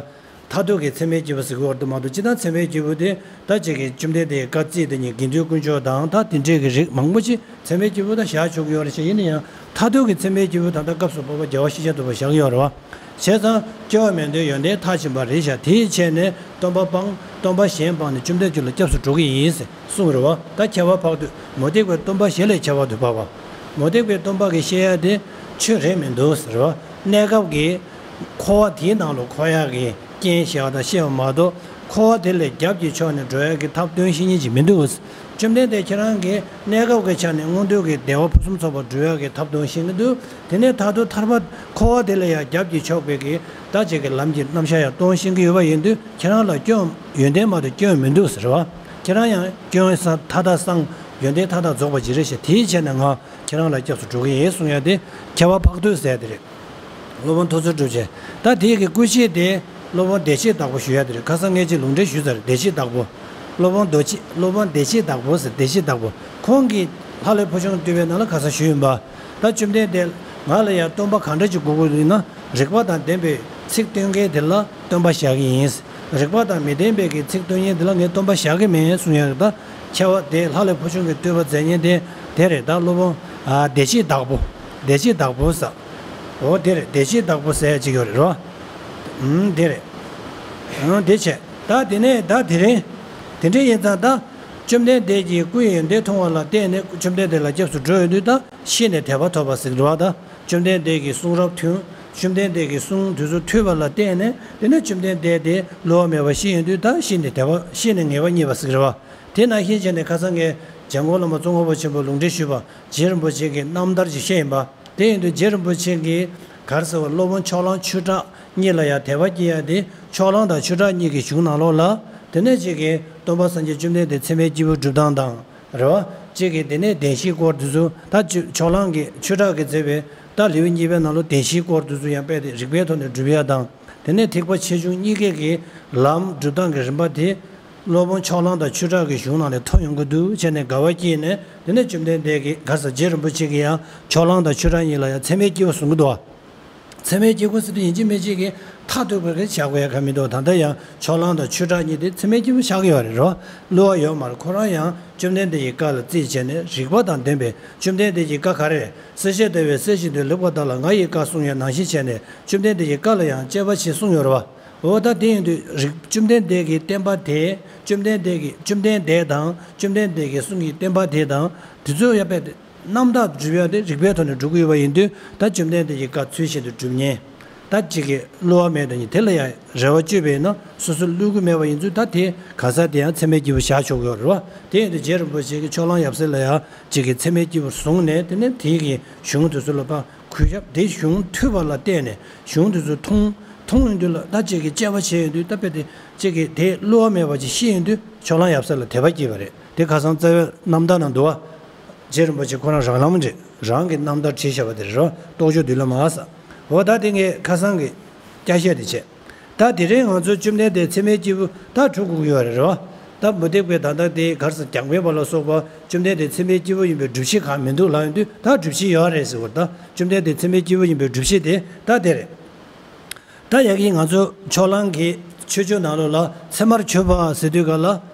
མཐར་ཐུག་གི་མཚན་མའི་སྐྱེས་བུ་ཟེར་དགོས་པ་དེ་མ་གཏོགས། སྤྱིར་བཏང་མཚན་མའི་སྐྱེས་བུ་དེ་ད་ཅིག་གི་བཅོམ་ལྡན་འདས་བཀའ་བརྩིས་དེ་ཉིད་དགེ་འདུན་དཀོན་མཆོག་དང་ད་དེ་འདྲས་ཀྱི་རིགས་མང་པོ་ཅིག་མཚན་མའི་སྐྱེས་བུ་ད་བཞག་ཆོག་གི་ཡོད་རེད་ཤག་ཡིན་ན་ཡང་མཐར་ཐུག་གི་མཚན་མའི་སྐྱེས་བུ་ད་ལྟ་སྐབས་སུ་བབ་པ་རྒྱལ་བ་ཤཱཀྱ་ཐུབ་པ་བཞག་གི་ཡོད་རེད་བ། བྱས་ཙང་སྐྱོན་མེད་དུས་ཡོན་ཏན་མཐར་ཕྱིན་པ་རེད་ཤག་དེའི་ཆེད་ནས་སྟོན་པ་སྤངས། སྟོན་པ་གཞན་སྤངས་ནས་བཅོམ་ལྡན་ཁྱོད་ལ་སྐྱབས་སུ་འགྲོ་གི་ཡིན་ཟེར་གསུངས་རེད་བ། ད་ཁྱད་པར་འཕགས་བསྟོད། མུ་སྟེགས་པའི་སྟོན་པ་གཞན་ལས་ཁྱད་པར་དུ་འཕགས་པ། མུ་སྟེགས་པའི་སྟོན་པ་གིས་བཤད་ཡ་དེ་ཆོས་རེད་མི་འདུག་ཟེར་བ། གནས་སྐབས་ཀྱི་འཁོར་བ་དེའི་ནང་ལ་འཁོར་ཡག་གི་རྐྱེན་བཤད་པ་དང་བཤད་པ་མ་གཏོགས། འཁོར་བ་དེ་ལས་རྒྱབ་ཀྱིས་ཕྱོགས་ནས་སྒྲོལ་ཡག་གི་ཐབས་སྟོན་ཤེས་མཁན་ཅིག་མི་འདུག་བཅོམ་ལྡན་འདས་ཁྱེད་རང་གིས་གནས་སྐབས་ཀྱི་ཆ་ནས་མངོན་མཐོ་གི་བདེ་བ་ཕུན་སུམ་ཚོགས་པ་སྒྲུབ་ཡག་གི་ཐབས་སྟོན་ཤེས་ཀྱི་འདུག་དེ་ནས་མཐར་ཐུག་ཐར་པ་འཁོར་བ་དེ་ལ་ཡང་རྒྱབ་ཀྱིས་ཕྱོགས་པའི་གི་ད་ཅིག་གི་ལམ་གྱི་རྣམ་གཞག་ཡང་སྟོན་ཤེས་ཀྱི་ཡོད་པ་ཡིན་དུས། ཁྱེད་རང་ལ་སྐྱོན་ཡོན་ཏན་མ་གཏོགས་སྐྱོན་མི་འདུག་ཟེར་བ། ཁྱེད་རང་ཡང་སྐྱོན་ས་མཐའ་དག་སངས། ཡོན་ཏན་མཐའ་དག་རྫོགས་པ་ཅིག་རེད་ཤག་དེའི་ཆེད་ནས་ང་ཁྱེད་རང་ལ་སྐྱབས་སུ་འགྲོ་གི་ཡིན་གསུང་ཡ་དེ་ཁྱད་པར་འཕགས་བསྟོད་ཟེར་ཡ་དེ་རེད། སློབ་དཔོན་ཐོས་བརྩོན་སྒྲུབ་བྱེད། ད་དེའི་གི་སྐུ་མཆེད་དེ་སློབ་དཔོན་བདེ་བྱེད་བདག་པོ་ཞུ་ཡ་དེ་རེད། ཁ་སང་ངས་ཅིག་ལུང་འདྲེན་ཞུས་ཚར་རེད། བདེ་བྱེད་བདག་པོ། སློབ་དཔོན་རྡོ་རྗེ། སློབ་དཔོན་བདེ་བྱེད་བདག་པོ་ཟེར། བདེ་བྱེད་བདག་པོ། ཁོང་གིས་ལྷ་ལས་ཕུལ་བྱུང་བསྟོད་པའི་ནང་ལ་ཁ་སང་ཞུས་ཡིན་པ། ད་བཅོམ་ལྡན་འདས་ང་ལ་ཡང་སྟོན་པ་གང་འདྲ་ཅིག་དགོས་ཀྱི་ཡོད་ན། རིགས་པ་དང་ལྡན་པའི་ཚིག་སྟོན་མཁན་དེ་ལ་སྟོན་པ་བཞག་གི་ཡིན། རིགས་པ་དང་མི་ལྡན་པའི་གི་ཚིག་སྟོན་མཁན་དེ་ལ་ངས་སྟོན་པ་བཞག་གི་མེད་གསུང་ཡ་རེད། ད་ཁྱད་པར་དེ་ལྷ་ལས་ཕུལ་བྱུང་གི་བསྟོད་པ་མཛད་མཁན་དེ་དེ་རེད། ད་སློབ་དཔོན། ཨ། བདེ་བྱེད་བདག་པོ། བདེ་བྱེད་བདག་པོ་ཟེར། འོ་དེ་རེད། བདེ་བྱེད་བདག་པོ་ཟེར་ཡ་ཅིག་ཡོད་རེད་རོ། ཨུམ། དེ་རེད། ཨང་། དེ་བྱས། ད་དེ་ནས་ད་དེ་རིང་། དེ་འདྲ་ཡིན་ཙང་ད། བཅོམ་ལྡན་འདས་ཀྱི་སྐུ་ཡི་ཡོན་ཏན་མཐོང་བ་ལ་བརྟེན་ནས་བཅོམ་ལྡན་འདས་ལ་སྐྱབས་སུ་འགྲོ་ཡོང་དུས་ད་ཤེས་ནས་དད་པ་ཐོབ་པ་ཟེར་གི་རེད་བ། ད་བཅོམ་ལྡན་འདས་ཀྱི་གསུང་རབ་ཐོས། བཅོམ་ལྡན་འདས་ཀྱི་གསུང་དེ་ཚོ་ཐོས་པ་ལ་བརྟེན་ནས་དེ་ནས་བཅོམ་ལྡན་འདས་དེ་བསླུ་བ་མེད་པ་ཤེས་ཡོང་དུས་ད་ཤེས་ནས་དད་པ། ཤེས་ནས་ངེས་པ་རྙེད་པ་ཟེར་གི་རེད་བ། དེ་ནང་བཞིན་བྱས་ནས་ཁ་སང་ངས་འཇམ་མགོན་བླ་མ་ཙོང་ཁ་པ་ཆེན་པོ་ལུང་འདྲེན་ཞུས་པ་རྗེ་རིན་པོ་ཆེ་གི་རྣམ་ཐར་ཅིག་བཤད་ཡིན་པ། དེ་ཡིན་དུས་རྗེ་རིན་པོ་ཆེ་གིས་ག་རེ་ཟེར་བ། སློབ་དཔོན་ཕྱོགས་གླང་ཆོས་གྲགས་གཉིས་ལ་ཡང་དད་པ་སྐྱེ་ཡ་དེ་ ཕྱོགས་གླང་དང་ཆོས་གྲགས་གཉིས་ཀྱི་གཞུང་ནང་ལོགས་ལ། དེ་ནས་གཅིག་གིས་སྟོན་པ་སངས་རྒྱས་བཅོམ་ལྡན་འདས་ཚད་མའི་སྐྱེས་བུ་སྒྲུབ་སྟངས་དང་། རེད་བ། གཅིག་གིས་དེ་ནས་བདེན་བཞིའི་སྐོར་དེ་ཚོ། ད་ཕྱོགས་གླང་གིས་ཆོས་གྲགས་ཀྱིས་མཛད་པའི་ད་ལེའུ་གཉིས་པའི་ནང་ལོགས་བདེན་བཞིའི་སྐོར་དེ་ཚོ་ཡང་རྦད་དེ་རིགས་པའི་ཐོག་ནས་སྒྲུབ་ཡ་དང་། དེ་ནས་ཐེག་པ་ཆེ་ཆུང་གཉིས་ཀའི་གི་ལམ་སྒྲུབ་སྟངས་ཀྱི་རིམ་པ་དེ། སློབ་དཔོན་ཕྱོགས་གླང་དང་ཆོས་གྲགས་ཀྱི་གཞུང་ནང་ནས་ཐོན་ཡོང་གི་འདུག་བྱས་ནས་དགའ་བ་སྐྱེས་ནས། དེ་ནས་བཅོམ་ལྡན་འདས་ཀྱིས་ག་རེ་ཟེར། རྗེ་རིན་པོ་ཆེ་གིས་ཡང་ཕྱོགས་གླང་དང་ཆོས་གྲགས་གཉིས་ལ་ཡང་ཚད་མའི་སྐྱེས་བུ་གསུང་གི་འདུག་བ། ཚད་མའི་སྐྱེས་བུ་ཟེར་དུས་ཡིན་གཅིག་མིན་གཅིག་གིས་མཐར་ཐུག་པ་གི་བཞག་དགོས་ཡ་ག་མི་འདུག་ད་ལྟ་ཡང་ཕྱོགས་གླང་དང་ཆོས་གྲགས་གཉིས་དེ་ཚད་མའི་སྐྱེས་བུ་བཞག་གི་ཡོད་རེད་རོ། བསླུ་བ་ཡོད་མ་རེད། ཁོ་རང་ཡང་བཅོམ་ལྡན་འདས་ཀྱི་བཀའ་ལ་རྩིས་བྱས་ནས་རིགས་པ་དང་ལྡན་པའི། བཅོམ་ལྡན་འདས་ཀྱི་བཀའ་ག་རེ་རེད། གསལ་བྱེད་ལྟ་བུའི་གསལ་བྱེད་དུ་ལེགས་པར་བལྟ་ལ་ང་ཡི་བཀའ་གསུང་ཡང་ནང་བཞིན་བྱས་ནས་བཅོམ་ལྡན་འདས་ཀྱི་བཀའ་ལ་ཡང་དཔྱད་པ་བྱེད་གསུངས་ཡོད་རེད་བ། འོ་ད་དེ་ཡིན་དུས་རིགས་བཅོམ་ལྡན་འདས་ཀྱི་བསྟན་པ་དེ། བཅོམ་ལྡན་འདས་ཀྱི་བཅོམ་ལྡན་འདས་དང་བཅོམ་ལྡན་འདས་ཀྱི་གསུང་གི་བསྟན་པ་དེ་དང་དེ་ཚོ་ཡ་པས་རྣམ་དག་སྒྲུབ་ཡ་དེ་རིགས་པའི་ཐོག་ནས་སྒྲུབ་ཀྱི་ཡོད་པ་ཡིན་དུས། ད་བཅོམ་ལྡན་འདས་ཀྱི་བཀའ་ཚུལ་བཞིན་དུ་སྒྲུབ་མཁན། ད་གཅིག་གིས་བསླུ་བ་མེད་དུ་ཉིད་དེ་ལ་ཡང་རེ་བ་བཅོལ་བས་ན་སོ་སོ་བསླུ་གི་མེད་པ་ཡིན་ཚུལ། ད་དེ་ག་ས་དེ་ཡང་ཚད་མའི་སྐྱེས་བུ་བཞག་ཆོག་གི་ཡོད་རེད་བ། དེ་ཡིན་དུས་རྗེ་རིན་པོ་ཆེ་གིས་ཕྱོགས་གླང་ཡབ་སྲས་ལ་ཡང་གཅིག་གིས་ཚད་མའི་སྐྱེས་བུར་བཟུང་ནས། དེ་ནས་དེའི་གི་གཞུང་དེ་ཚོ་ལ་ཕར་གུས་ཞབས། དེ་གཞུང་ཐོས་པ་ལ་བརྟེན་ནས་གཞུང་དེ་ཚོ་མཐོང་མཐོང་ཡོང་དུས་ལ། ད་གཅིག་གིས་དཔྱད་པ་བྱས་ཡོང་དུས། ད་དཔེ་དེ་གཅིག་གིས་དེ་བསླུ་བ་མེད་པ་ཅིག་ཤེས་ཡོང་དུས་ཕྱོགས་གླང་ཡབ་སྲས་ལ་དད་པ་སྐྱེས་པ་རེད། དེ་ཁ་སང་རྩ་བའི་རྣམ་ཐར་ནང་འདུག་བ། རྗེ་རིན་པོ་ཆེ་ཁོ་རང་རང་ལམ་རེད། རང་གི་རྣམ་ཐར་བྲིས་བཞག་པ་དེ་རེད་རོ། རྟོགས་བརྗོད་མདུན་ལམ་ཟེར། འོ་ད་དེ་ངས་ཁ་སང་གི་བསྐྱར་བཤད་དེ་བྱས། ད་དེ་རིང་ང་ཚོ་བཅོམ་ལྡན་འདས་ཚད་མའི་སྐྱེས་བུ་ད་གྲུབ་དགོས་ཀྱི་ཡོད་རེད་རོ། ད་མུ་སྟེགས་པའི་ད་ལྟ་དེ་ག་རེ་ཟེར། རྒྱང་འཕེན་པ་ལ་སོགས་པ་བཅོམ་ལྡན་འདས་ཚད་མའི་སྐྱེས་བུ་ཡིན་པའི་སྒྲུབ་བྱེད་གང་མི་འདུག་ལབ་ཡོང་དུས། ད་སྒྲུབ་བྱེད་ཡོད་རེད་ཟེར་བ། ད་བཅོམ་ལྡན་འདས་ཚད་མའི་སྐྱེས་བུ་ཡིན་པའི་སྒྲུབ་བྱེད་དེ་ད་དེ་རེད། ད་ཡ་གི་ང་ཚོ་ཕྱོགས་གླང་གི་ཆོས་སྤྱོད་ནང་ལོགས་ལ་ཚད་མར་གྱུར་པ་ཟེར་དུས་ག་ལ་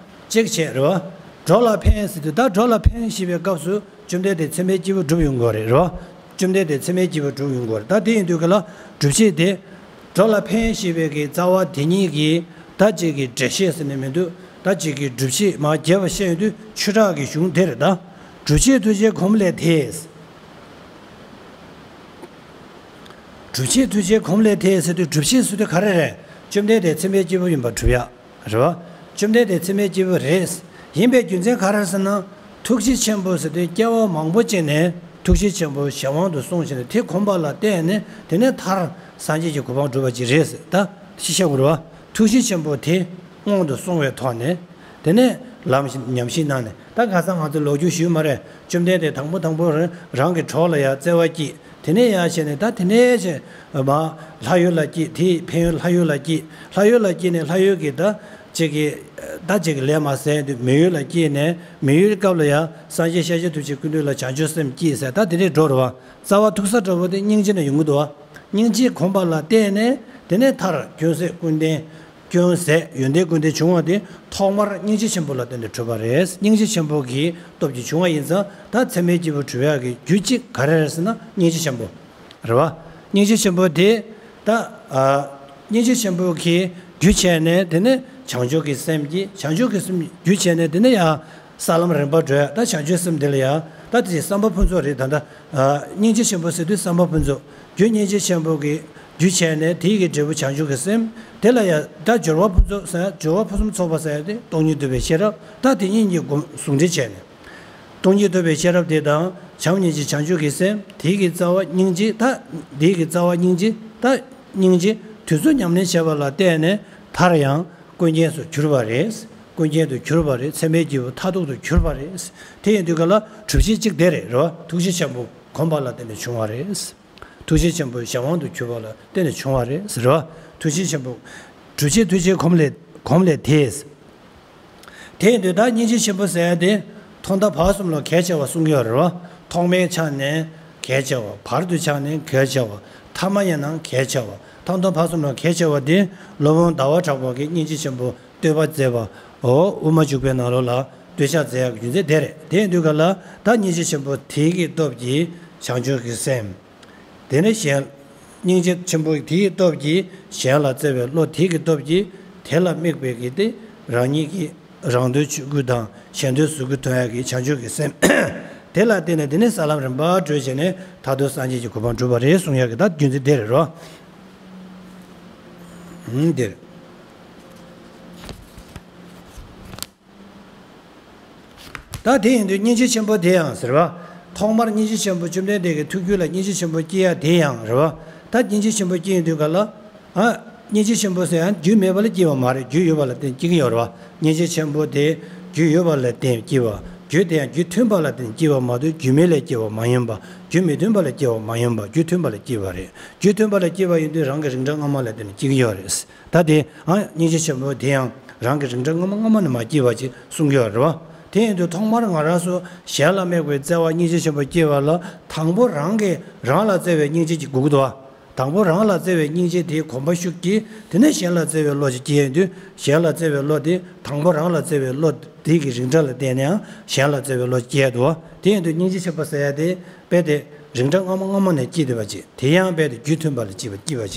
གཅིག་བྱས་རེད་བ། འགྲོ་ལ་ཕན་ཟེར་དུས། ད་འགྲོ་ལ་ཕན་ཞེས་པའི་སྐབས་སུ་བཅོམ་ལྡན་འདས་ཚད་མའི་སྐྱེས་བུ་སྒྲུབ་ཡོང་དགོས་རེད་རོ། བཅོམ་ལྡན་འདས་ཚད་མའི་སྐྱེས་བུ་སྒྲུབ་ཡོང་དགོས་རེད། ད་དེ་ཡིན་དུས་ག་ལ་སྒྲུབ་བྱེད་དེ། འགྲོ་ལ་ཕན་ཞེས་པའི་གི་རྩ་བ་དེ་ཉིད་ཀྱིས་ད་ཅིག་གི་འགྲེལ་བཤད་ཟེར་ནས་མི་འདུག་ད་ཅིག་གི་སྒྲུབ་བྱེད་མར་རྒྱས་པ་བཤད་ཡོང་དུས་ཆོས་གྲགས་ཀྱི་གཞུང་དེ་རེད་ད། སྒྲུབ་བྱེད་ཐུགས་རྗེའི་གོམས་ལས་དེས། སྒྲུབ་བྱེད་ཐུགས་རྗེའི་གོམས་ལས་དེས་ཟེར་དུས། སྒྲུབ་བྱེད་ཟེར་དུས་ག་རེ་རེད། བཅོམ་ལྡན་འདས་ཚད་མའི་སྐྱེས་བུ་ཡིན་པར་སྒྲུབ་ཡ། རེད་བ། བཅོམ་ལྡན་འདས་ཚད་མའི་སྐྱེས་བུ་རེད། ཡིན་པའི་རྒྱུ་མཚན་ག་རེ་ཟེར་ན། ཐུགས་རྗེ་ཆེན་པོ་ཟེར་དུས་སྐྱེ་བ་མང་པོ་ཅིག་ནས་ཐུགས་རྗེ་ཆེན་པོ་གཞན་དབང་དུ་སོང་བྱས་ནས་དེ་གོམས་པ་ལ་བརྟེན་ནས་དེ་ནས་མཐར་སངས་རྒྱས་ཀྱི་གོ་འཕང་སྒྲུབ་པ་ཅིག་རེད་ཟེར། ད་ཅི་བཤད་དགོས་རེད་བ། ཐུགས་རྗེ་ཆེན་པོ་དེ་སྔོན་དུ་སོང་བའི་ཐོག་ནས། དེ་ནས་ལམ་ཉམས་ཞིབ་གནང་ནས། ད་ཁ་སང་ང་ཚོ་ལོ་རྒྱུས་ཞུས་མ་རེད། བཅོམ་ལྡན་འདས་དང་པོ་དང་པོ་རང་རང་གི་གྲོགས་ལ་ཡང་བརྩེ་བ་སྐྱེས། དེ་ནས་ཡར་བྱས་ནས་ད་དེ་ནས་བྱས་མར་ལྷ་ཡུལ་ལ་སྐྱེས། དེའི་ཕན་ཡོན་ལྷ་ཡུལ་ལ་སྐྱེས། ལྷ་ཡུལ་ལ་སྐྱེས་ནས་ལྷ་ཡུལ་གྱི་ད་ཅིག་གི་ད་ཅིག་གི་ལས་མ་ཟད་དུས་མི་ཡུལ་ལ་སྐྱེས་ནས། མི་ཡུལ་སྐབས་ལ་ཡང་སངས་རྒྱས་ཤཱཀྱ་ཐུབ་ཀྱི་སྐུ་མདུན་ལ་བྱང་ཆུབ་སེམས་བསྐྱེད་ཟེར། ད་དེ་འདྲའི་འགྲོ་རུ་བ། རྩ་བ་ཐུག་ས་འདྲ་བོ་དེ་སྙིང་རྗེ་ནས་ཡོང་གི་འདུག་བ། སྙིང་རྗེ་གོམས་པ་ལ་བརྟེན་ནས་དེ་ནས་མཐར་ཀུན་གཟིགས་ཀུན་ལྡན། ཀུན་གཟིགས་ཡོན་ཏན་ཀུན་ལྡན་བྱུང་བ་དེ་ཐོག་མར་སྙིང་རྗེ་ཆེན་པོ་ལ་བརྟེན་ནས་གྲུབ་པ་རེད། སྙིང་རྗེ་ཆེན་པོ་གི་སྟོབས་ཀྱིས་བྱུང་བ་ཡིན་ཙང་། ད་ཚད་མའི་སྐྱེས་བུ་གྲུབ་ཡག་གི་རྒྱུ་གཅིག་ག་རེ་རེད་ཟེར་ན་སྙིང་རྗེ་ཆེན་པོ་རེད་བ། སྙིང་རྗེ་ཆེན་པོ་དེ་ད་ཨ་སྙིང་རྗེ་ཆེན་པོ་གི་རྒྱུ་བྱས་ནས་དེ་ནས་བྱང་ཆུབ་ཀྱི་སེམས་ཀྱི། བྱང་ཆུབ་ཀྱི་སེམས་རྒྱུ་བྱས་ནས་དེ་ནས་ཡང་ས་ལམ་རིམ་པར་བགྲོད་ཡ། ད་བྱང་ཆུབ་སེམས་དེ་ལ་ཡང་ད་དེ་བསམ་པ་ཕུན་ཚོགས་རེད། ད་ད་ཨ་སྙིང་རྗེ་ཆེན་པོ་ཟེར་དུས་བསམ་པ་ཕུན་ཚོགས། རྒྱུ་སྙིང་རྗེ་ཆེན་པོ་གི་རྒྱུ་བྱས་ནས་དེའི་གི་འབྲས་བུ་བྱང་ཆུབ་ཀྱི་སེམས། དེ་ལ་ཡང་ད་སྦྱོར་བ་ཕུན་ཚོགས་ཟེར་ཡ། སྦྱོར་བ་ཕུན་སུམ་ཚོགས་པ་ཟེར་ཡ་དེ་སྟོང་ཉིད་རྟོགས་པའི་ཤེས་རབ། ད་དེ་གཉིས་ཀྱི་སྒོམ་ཟུང་འབྲེལ་བྱས་ནས། སྟོང་ཉིད་རྟོགས་པའི་ཤེས་རབ་དེ་དང་བྱམས་སྙིང་རྗེ་བྱང་ཆུབ་ཀྱི་སེམས། དེའི་གི་རྩ་བ་སྙིང་རྗེ། ད་དེའི་གི་རྩ་བ་སྙིང་རྗེ། ད་སྙིང་རྗེ་དེ་ཚོ་ཉམས་ལེན་བྱས་པ་ལ་བརྟེན་ནས་མཐར་ཡང་ཀུན་མཁྱེན་སུ་གྱུར་པ་རེད། ཀུན་མཁྱེན་དུ་གྱུར་པ་རེད། ཚད་མའི་སྐྱེས་བུ་མཐར་ཐུག་ཏུ་གྱུར་པ་རེད། དེ་ཡིན་དུས་ག་ལ་སྒྲུབ་བྱེད་གཅིག་དེ་རེད་རོ། ཐུགས་རྗེ་ཆེན་པོ་གོམས་པ་ལ་བརྟེན་ནས་བྱུང་བ་རེད། ཐུགས་རྗེ་ཆེན་པོ་གཞན་དབང་དུ་གྱུར་པ་ལ་བརྟེན་ནས་བྱུང་བ་རེད་ཟེར་བ། ཐུགས་རྗེ་ཆེན་པོ། སྒྲུབ་བྱེད་ཐུགས་རྗེའི་གོམས་ལས་གོམས་ལས་དེས། དེ་ཡིན་དུས་ད་སྙིང་རྗེ་ཆེན་པོ་ཟེར་ཡ་དེ་ཐོག་མཐའ་བར་གསུམ་ལ་གལ་ཆེ་བ་གསུང་གི་ཡོད་རེད་བ། ཐོག་མའི་ཆ་ནས་གལ་ཆེ་བ། བར་དུ་ཆ་ནས་གལ་ཆེ་བ། ཐ་མ་ཡིན་ན་གལ་ཆེ་བ། ཐོག་མཐའ་བར་གསུམ་ལ་གལ་ཆེ་བ་དེ་སློབ་དཔོན་ཟླ་བ་གྲགས་པ་གིས་སྙིང་རྗེ་ཆེན་པོ་བསྟོད་པ་མཛད་པ། འོ་དབུ་མ་འཇུག་པའི་ནང་ལོགས་ལ་བསྟོད་ཕྱག་མཛད་ཡག་གི་རྒྱུ་མཚན་དེ་རེད། དེ་ཡིན་དུས་ག་ལ་ད་སྙིང་རྗེ་ཆེན་པོ་དེའི་གི་སྟོབས་ཀྱིས་བྱང་ཆུབ་ཀྱི་སེམས། དེ་ནས་གཞན། སྙིང་རྗེ་ཆེན་པོ་དེའི་སྟོབས་ཀྱིས་གཞན་ལ་བརྩེ་བའི་བློ་དེའི་གི་སྟོབས་ཀྱིས་དེ་ལ་དམིགས་པའི་གི་དེ་རང་ཉིད་ཀྱི་རང་དོན་ཆོས་སྐུ་དང་གཞན་དོན་གཟུགས་སྐུ་ཐོན་ཡག་གི་བྱང་ཆུབ་ཀྱི་སེམས། དེ་ལ་བརྟེན་ནས་དེ་ནས་ས་ལམ་རིམ་པར་བགྲོད་བྱས་ནས་མཐར་ཐུག་སངས་རྒྱས་ཀྱི་གོ་འཕང་སྒྲུབ་པ་རེད་གསུང་ཡག་གི་ད་རྒྱུ་མཚན་དེ་རེད་རོ། ཨང་དེ་རེད། ད་དེ་ཡིན་དུས་སྙིང་རྗེ་ཆེན་པོ་དེ་ཡང་ཟེར་བ། ཐོག་མར་སྙིང་རྗེ་ཆེན་པོ་བཅོམ་ལྡན་འདས་ཀྱི་ཐུགས་རྒྱུད་ལ་སྙིང་རྗེ་ཆེན་པོ་སྐྱེ་ཡ་དེ་ཡང་རེད་བ། ད་སྙིང་རྗེ་ཆེན་པོ་སྐྱེ་ཡོང་དུས་ག་ལ། ཨ། སྙིང་རྗེ་ཆེན་པོ་ཟེར་ཡང་རྒྱུ་མེད་པ་ལ་སྐྱེ་བ་མ་རེད། རྒྱུ་ཡོད་པ་ལ་བརྟེན་སྐྱེ་གི་ཡོད་རེད་བ། སྙིང་རྗེ་ཆེན་པོ་དེ་རྒྱུ་ཡོད་པ་ལ་བརྟེན་སྐྱེ་བ། རྒྱུ་དེ་ཡང་རྒྱུ་མཐུན་པ་ལ་བརྟེན་སྐྱེ་བ་མ་གཏོགས་རྒྱུ་མེད་ལས་སྐྱེ་བ་མ་ཡིན་པ། རྒྱུ་མི་མཐུན་པ་ལ་སྐྱེ་བ་མ་ཡིན་པ། རྒྱུ་མཐུན་པ་ལ་སྐྱེ་བ་རེད། རྒྱུ་མཐུན་པ་ལ་སྐྱེ་བ་ཡིན་དུས་རང་གི་རིགས་འདྲ་སྔ་མ་ལ་བརྟེན་ནས་སྐྱེ་གི་ཡོད་རེད། ད་དེ་ཨ་སྙིང་རྗེ་ཆེན་པོ་དེ་ཡང་རང་གི་རིགས་འདྲ་སྔ་མ་སྔ་མ་ནས་མ་སྐྱེས་པ་ཅིག་གསུང་གི་ཡོད་རེད་བ། དེ་ཡིན་དུས་ཐོག་མར་ང་རང་ཚོ་གཞན་ལ་དམིགས་པའི་བརྩེ་བ་སྙིང་རྗེ་ཆེན་པོ་སྐྱེ་བ་ལ་དང་པོ་རང་གིས་རང་ལ་བརྩེ་བའི་སྙིང་རྗེ་ཅིག་དགོས་ཀྱི་འདུག་བ། དང་པོ་རང་ལ་བརྩེ་བའི་སྙིང་རྗེ་དེའི་གོམས་པ་ཤུགས་ཀྱིས་དེ་ནས་གཞན་ལ་བརྩེ་བའི་བློ་ཞིག་སྐྱེ་ཡོང་དུས། གཞན་ལ་བརྩེ་བའི་བློ་དེ་དང་པོ་རང་ལ་བརྩེ་བའི་བློ་དེ་གི་རིགས་འདྲ་ལ་བརྟེན་ནས་ཡང་གཞན་ལ་བརྩེ་བའི་བློ་སྐྱེ་ཡ་འདུག་བ། དེ་ཡིན་དུས་སྙིང་རྗེ་ཆེན་པོ་ཟེར་ཡ་དེ་རྦད་དེ་རིགས་འདྲ་སྔ་མ་སྔ་མ་ནས་སྐྱེས་བསྡད་པ་ཅིག་དེ་ཡང་རྦད་དེ་རྒྱུ་མཐུན་པ་ལ་སྐྱེས་པ་སྐྱེས་པ་བྱས་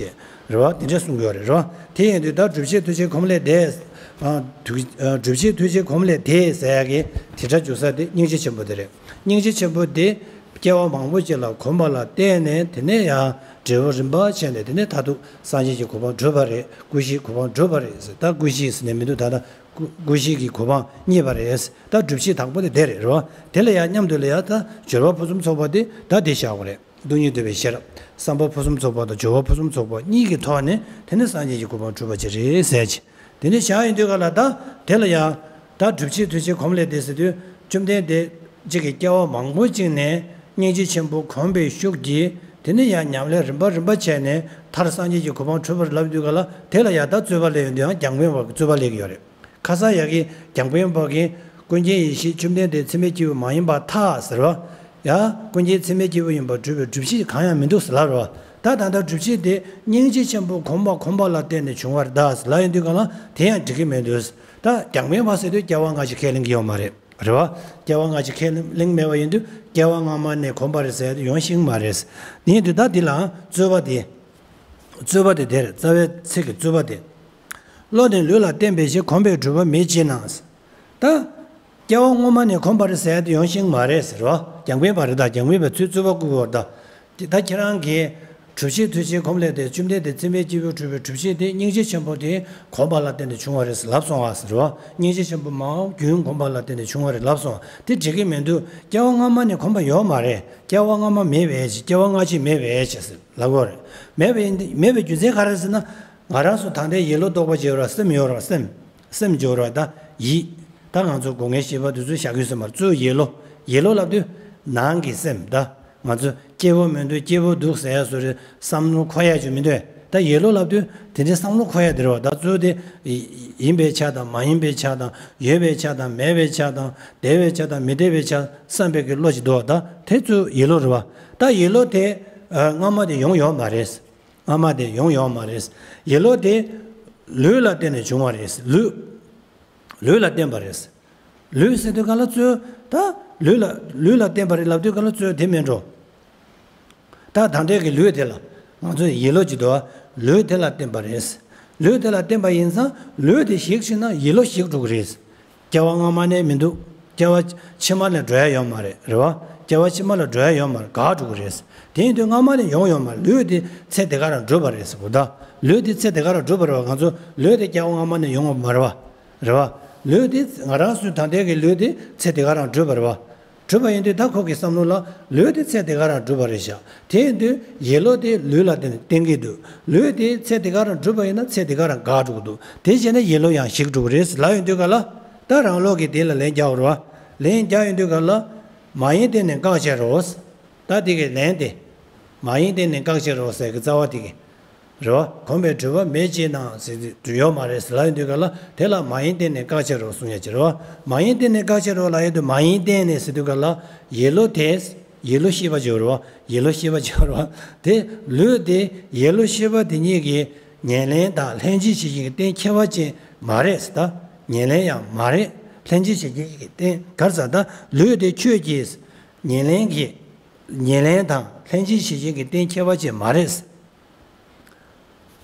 རེད་བ། དེ་འདྲ་གསུང་གི་ཡོད་རེད་རེད་བ། དེ་ཡིན་དུས་ད་སྒྲུབ་བྱེད་མཐུ་ཆེན་གོམས་ལས་འདས། ཨ། སྒྲུབ་ཨ། སྒྲུབ་བྱེད་མཐུ་ཆེན་གོམས་ལས་འདས་ཟེར་ཡ་གི་དེ་སྒྲ་འཇུག་ས་དེ་སྙིང་རྗེ་ཆེན་པོ་དེ་རེད། སྙིང་རྗེ་ཆེན་པོ་དེ། སྐྱེ་བ་མང་པོ་ཅིག་ལ་གོམས་པ་ལ་བརྟེན་ནས་དེ་ནས་ཡང་འབྲས་བུ་རིམ་པ་བྱས་ནས་དེ་ནས་མཐར་ཐུག་སངས་རྒྱས་ཀྱི་གོ་འཕང་བགྲོད་པ་རེད། ཀུན་གཞིའི་གོ་འཕང་བགྲོད་པ་རེད་ཟེར། ད་ཀུན་གཞི་ཟེར་ནས་མི་འདུག་ད་ལྟ་ཀུ- ཀུན་གཞི་གི་གོ་འཕང་བརྙེས་པ་རེད་ཟེར། ད་སྒྲུབ་བྱེད་དང་པོ་དེ་དེ་རེད་རོ། དེ་ལ་ཡང་མཉམ་དུ་ལ་ཡང་ད་སྦྱོར་བ་ཕུན་སུམ་ཚོགས་པ་དེ་ད་དེ་བཞག་པ་རེད། སྟོང་ཉིད་འདུལ་བའི་ཤེས་རབ། བསམ་པ་ཕུན་སུམ་ཚོགས་པ་དང་སྦྱོར་བ་ཕུན་སུམ་ཚོགས་པ་གཉིས་ཀྱི་ཐོག་ནས་དེ་ནས་སངས་རྒྱས་ཀྱི་གོ་འཕང་བགྲོད་པ་ཅིག་རེད་ཟེར་གྱི། དེ་ནས་བཞག་ཡིན་དུས་ག་ལ་ད་དེ་ལ་ཡང་ད་སྒྲུབ་བྱེད་མཐུ་ཆེན་གོམས་ལས་འདས་ཟེར་དུས་བཅོམ་ལྡན་འདས་གཅིག་གིས་སྐྱེ་བ་མང་པོ་གཅིག་ནས་སྙིང་རྗེ་ཆེན་པོ་གོམས་པའི་ཤུགས་ཀྱིས་དེ་ནས་ཡང་ཉམས་ལེན་རིམ་པ་རིམ་པ་བྱས་ནས་མཐར་སངས་རྒྱས་ཀྱི་གོ་འཕང་འགྲུབ་པར་ལབ་དུས་ག་ལ་དེ་ལ་ཡང་ད་རྩོད་པ་སླེབས་ཡོང་དུས་ཡང་རྒྱང་འཕེན་པ་གི་རྩོད་པ་སླེབས་ཀྱི་ཡོད་རེད། ཁ་སང་ཡ་གི་རྒྱང་འཕེན་པ་གིས་ཀུན་མཁྱེན་ཡེ་ཤེས་བཅོམ་ལྡན་འདས་ཚད་མའི་སྐྱེས་བུ་མ་ཡིན་པར་ཐལ་ཟེར་བ། ཡ། ཀུན་མཁྱེན་ཚད་མའི་སྐྱེས་བུ་ཡིན་པར་སྒྲུབ་པའི་སྒྲུབ་བྱེད་གང་ཡང་མི་འདུག་ཟེར་ལབ་རེད་བ། ད་ད་ལྟ་སྒྲུབ་བྱེད་དེ་སྙིང་རྗེ་ཆེན་པོ་གོམས་པ་གོམས་པ་ལ་བརྟེན་ནས་བྱུང་བ་རེད་ད་ཟེར་ལབ་ཡོང་དུས་ག་ལ་དེ་ཡང་འགྲིག་གི་མི་འདུག་ད་རྒྱང་འཕེན་པ་ཟེར་དུས་སྐྱེ་བ་སྔ་ཕྱི་ཁས་ལེན་གྱི་ཡོད་མ་རེད། རེད་བ། སྐྱེ་བ་སྔ་ཕྱི་ཁས་ལེན་མེད་པ་ཡིན་དུས་སྐྱེ་བ་སྔ་མ་ནས་གོམས་པ་རེད་ཟེར་ཡོང་ཤེས་མ་རེད། དེ་ཡིན་དུས་ད་འདི་ལའང་རྩོད་པ་དེ། རྩོད་པ་དེ་དེ་རེད། རྩ་བའི་ཚིག་གི་རྩོད་པ་དེ། བློ་ནི་ལུས་ལ་བརྟེན་པའི་ཕྱིར། གོམས་པས་གྲུབ་པ་མེད་ཅེ་ན། ད། སྐྱེ་བ་སྔོན་མ་ནས་གོམས་པ་རེད་ཟེར་ཡ་དེ་ཡོང་ཤེས་མ་རེད་ཟེར་བ། རྒྱང་འཕེན་པ་རེད་ད། རྒྱང་འཕེན་པའི་ཚུལ་རྩོད་པ་བཀུག་གི་ཡོད་རེད་ད། དེ་ད་ཁྱེད་རང་གིས་གྲུབ་བྱེད་མཐུ་ཆེན་གོམས་ལས་འདས་བཅོམ་ལྡན་འདས་ཚད་མའི་སྐྱེས་བུས་གྲུབ་པའི་སྒྲུབ་བྱེད་དེ་སྙིང་རྗེ་ཆེན་པོ་དེ་གོམས་པ་ལ་བརྟེན་ནས་བྱུང་བ་རེད་ཟེར་ལབ་སོང་བ་ཟེར་བ། སྙིང་རྗེ་ཆེན་པོ་མང་རྒྱུན་གོམས་པ་ལ་བརྟེན་ནས་བྱུང་བ་རེད་ལབ་སོང་བ་དེ་འགྲིག་གི་མི་འདུག་སྐྱེ་བ་སྔ་མ་ནས་གོམས་པ་ཡོད་མ་རེད། སྐྱེ་བ་སྔ་མ་མེད་པའི་ཕྱིར། སྐྱེ་བ་སྔ་ཕྱི་མེད་པའི་ཕྱིར་ཟེར་ལབ་དགོས་རེད། མེད་པའི་མེད་པའི་རྒྱུ་མཚན་ག་རེ་ཟེར་ན། ང་རང་ཚོ་ད་ལྟའི་ཡིད་བློ་རྟོག་པ་བརྗོད་ར་སེམས་ཡོད་ར་སེམས། སེམས་བརྗོད་ར་ད་ཡིད། ད་ང་ཚོ་སྒོ་ལྔའི་ཤེས་པ་དེ་ཚོ་བཞག་གི་སེམས་མ་གཙོ་ཡིད་བློ། ཡིད་བློ་ལབ་དུས་ནང་གི་སེམས་ད། ང་ཚོ་སྐྱིད་པོ་མི་འདུག་སྐྱིད་པོ་འདུག་ཟེར་ཡ་བཟོ་རེད། བསམ་བློ་འཁོར་ཡ་ཅིག་མི་འདུག་ད་ཡིད་བློ་ལབ་དུས་དེ་འདྲའི་བསམ་བློ་འཁོར་ཡ་དེ་རེད་བ། ད་གཙོ་དེ་ཡིན་པའི་ཆ་དང་མ་ཡིན་པའི་ཆ་དང་ཡོད་པའི་ཆ་དང་མེད་པའི་ཆ་དང་བདེ་བའི་ཆ་དང་མི་བདེ་བའི་ཆ་བསམ་པའི་གི་བློ་ཅིག་འདུག་ད་དེ་གཙོ་ཡིད་བློ་རེད་བ། ད་ཡིད་བློ་དེ་སྔ་མ་དེ་ཡོང་ཡོད་མ་རེད། སྔ་མ་དེ་ཡོང་ཡོད་མ་རེད། ཡིད་བློ་དེ་ལུས་ལ་བརྟེན་ནས་བྱུང་བ་རེད། ལུས། ལུས་ལ་བརྟེན་པ་རེད། ལུས་ཟེར་དུས་ག་ལ་གཙོ། ད་ལུས་ལ་ལུས་ལ་བརྟེན་པ་རེད་ལབ་དུས་ག་ལ་གཙོ་དེ་མིན་འགྲོ། ད་ད་ལྟའི་གི་ལུས་དེ་ལ་ང་ཚོ་ཡིད་བློ་ཅིག་འདུག་ལུས་དེ་ལ་བརྟེན་པ་རེད། ལུས་དེ་ལ་བརྟེན་པ་ཡིན་ཙང་ལུས་དེ་ཞིག་ཕྱིན་ན་ཡིད་བློ་ཞིག་འགྲོ་གི་རེད། སྐྱེ་བ་སྔ་མ་ནས་མི་འདུག་སྐྱེ་བ་ཕྱི་མ་ལ་འགྲོ་ཡ་ཡོད་མ་རེད། རེད་བ། སྐྱེ་བ་ཕྱི་མ་ལ་འགྲོ་ཡ་ཡོད་མ་རེད། འགག་འགྲོ་གི་རེད། དེ་ཡིན་དུས་སྔ་མ་ནས་ཡོང་ཡོད་མ་རེད། ལུས་དེ་ཚེ་འདི་ག་རང་འགྲུབ་པ་རེད་ཟེར་གོ་ད། ལུས་དེ་ཚེ་འདི་ག་རང་འགྲུབ་པ་རེད་བ། ང་ཚོ་ལུས་དེ་སྐྱེ་བ་སྔ་མ་ནས་ཡོང་བ་མ་རེད་བ། རེད་བ། ལུས་དེ་ང་རང་ཚོའི་ད་ལྟའི་གི་ལུས་དེ་ཚེ་འདི་ག་རང་འགྲུབ་པ་རེད་བ། གྲུབ་པ་ཡིན་དུས་ད་ཁོ་གི་བསམ་བློ་ལ་ལུས་དེ་ཚེ་འདི་ག་རང་འགྲུབ་པ་རེད་ཤག་དེ་ཡིན་དུས་ཡིད་བློ་དེ་ལུས་ལ་བརྟེན་བརྟེན་གྱི་འདུག་ལུས་དེ་ཚེ་འདི་ག་རང་འགྲུབ་པ་ཡིན་ན་ཚེ་འདི་ག་རང་འགག་འགྲོ་གི་འདུག་དེ་བྱས་ན་ཡིད་བློ་ཡང་ཞིག་འགྲོ་གི་རེད་ལབ་ཡོང་དུས་ག་ལ། ད་རང་ལུགས་ཀྱི་དེ་ལ་ལན་རྒྱག་རོགས། ལན་རྒྱག་ཡོང་དུས་ག་ལ། མ་ཡིན་བརྟེན་ནས་བཀག་བྱས་རོགས། ད་དེ་གི་ལན་དེ། མ་ཡིན་བརྟེན་ནས་བཀག་བྱས་རོགས་ཟེར་གི་རྩ་བ་དེ་གི། རེད་བ། གོམས་པས་གྲུབ་པ་མེད་ཅེ་ན་ཟེར་དུས་ཡོད་མ་རེད་ཟེར་ལབ་ཡོང་དུས་ག་ལ་དེ་ལ་མ་ཡིན་བརྟེན་ནས་བཀག་བྱས་རོགས་གསུང་ཡ་ཅིག་རེད་བ། མ་ཡིན་བརྟེན་ནས་བཀག་བྱས་རོགས་ལབ་ཡོང་དུས་མ་ཡིན་བརྟེན་ནས་ཟེར་དུས་ག་ལ་ཡིད་བློ་དེ། ཡིད་བློ་ཤེས་པ་ཅིག་རེད་བ། ཡིད་བློ་ཤེས་པ་ཅིག་རེད་བ། དེ་ལུས་དེ་ཡིད་བློ་ཤེས་པ་དེ་གཉིས་ཀྱི་ཉེར་ལེན་དང་ལྷན་ཅིག་བྱེད་ཀྱི་རྟེན་ཁྱད་པར་ཅན་མ་རེད་ཟེར་ད། ཉེར་ལེན་ཡང་མ་རེད། ལྷན་ཅིག་བྱེད་ཀྱི་རྟེན་ག་རེ་ཟེར་ད་ལུས་དེ་ཆོས་ཀྱི་ཉེར་ལེན་གྱི། ཉེར་ལེན་དང་ལྷན་ཅིག་བྱེད་ཀྱི་རྟེན་ཁྱད་པར་ཅན་མ་རེད།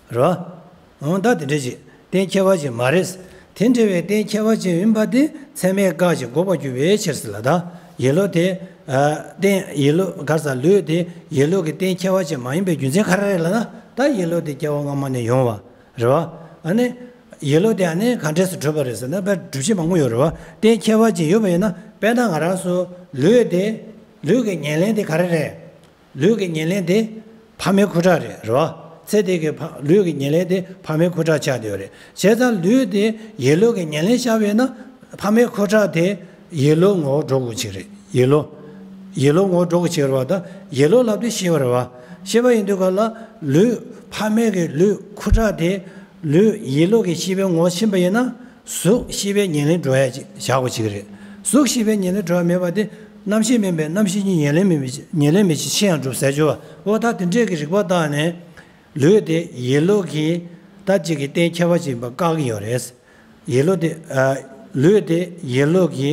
རེད་བ། འོ་ད་དེ་འདྲ་ཞིག་རྟེན་ཁྱད་པར་ཅན་མ་རེད། དེ་འདྲ་བའི་རྟེན་ཁྱད་པར་ཅན་ཡིན་པ་དེ་ཚད་མས་བཀག་ཅིང་འགོག་པར་འགྱུར་བའི་ཕྱིར་ཟེར་ལ་ད། ཡིད་བློ་དེ། ཨ། རྟེན་ཡིད་བློ་ག་རེ་ཟེར་ལུས་དེ་ཡིད་བློ་གི་རྟེན་ཁྱད་པར་ཅན་མ་ཡིན་པའི་རྒྱུ་མཚན་ག་རེ་རེད་ལབ་ན། ད་ཡིད་བློ་དེ་སྐྱེ་བ་སྔ་མ་ནས་ཡོང་བ་རེད་བ། ཨ་ནི། ཡིད་བློ་དེ་ཨ་ནི་ག་འདྲས་སུ་གྲུབ་པ་རེད་ཟེར་ན་དཔེ་སྒྲུབ་བྱེད་མང་པོ་ཡོད་རེད་བ། རྟེན་ཁྱད་པར་ཅན་ཡོད་པ་ཡིན་ན་དཔེར་ན་ང་རང་ཚོ་ལུས་དེ། ལུས་ཀྱི་ཉེར་ལེན་དེ་ག་རེ་རེད། ལུས་ཀྱི་ཉེར་ལེན་དེ་ཕ་མའི་ཁུ་ཁྲག་རེད། རེད་བ། ཚེ་དེ་གི་ཕ་ལུས་ཀྱི་ཉེར་ལེན་དེ་ཕ་མའི་ཁུ་ཁྲག་ཆགས་བསྡད་ཡོད་རེད། བྱས་ཙང་ལུས་དེ་ཡིད་བློ་གི་ཉེར་ལེན་བཞག་པས་ན་ཕ་མའི་ཁུ་ཁྲག་དེ་ཡིད་བློ་ངོ་བོ་འགྲོ་དགོས་ཅིག་རེད། ཡིད་བློ། ཡིད་བློ་ངོ་བོ་འགྲོ་དགོས་ཅིག་རེད་བ། ད་ཡིད་བློ་ལབ་དུས་ཤེས་པ་རེད་བ། ཤེས་པ་ཡིན་དུས་ག་ལ་ལུས་ཕ་མའི་གི་ལུས་ཁུ་ཁྲག་དེ་ལུས་ཡིད་བློ་གི་ཤེས་པའི་ངོ་བོ་ཕྱིན་པ་ཡིན་ན། གཟུགས་ཤེས་པའི་ཉེར་ལེན་འགྲོ་ཡ་ཅིག་བཞག་དགོས་ཅིག་རེད། གཟུགས་ཤེས་པའི་ཉེར་ལེན་འགྲོ་ཡ་མེད་པ་དེ་རྣམ་ཤེས་མིན་པས་རྣམ་ཤེས་ཀྱི་ཉེར་ལེན་མིན་པའི་ཉེར་ལེན་མིན་ཞིང་ཤེས་ཡང་གྲུབ་ཟེར་རྒྱུ་བ། འོ་ད་དེ་འདྲས་ཀྱི་རིགས་པ་བཏགས་ནས་ལུས་དེ་ཡིད་བློ་གི་ད་ཅིག་གི་རྟེན་ཁྱད་པར་ཅན་ཡིན་པ་བཀག་གི་ཡོད་རེད། ཡིད་བློ་དེ་ཨ། ལུས་དེ་ཡིད་བློ་གི་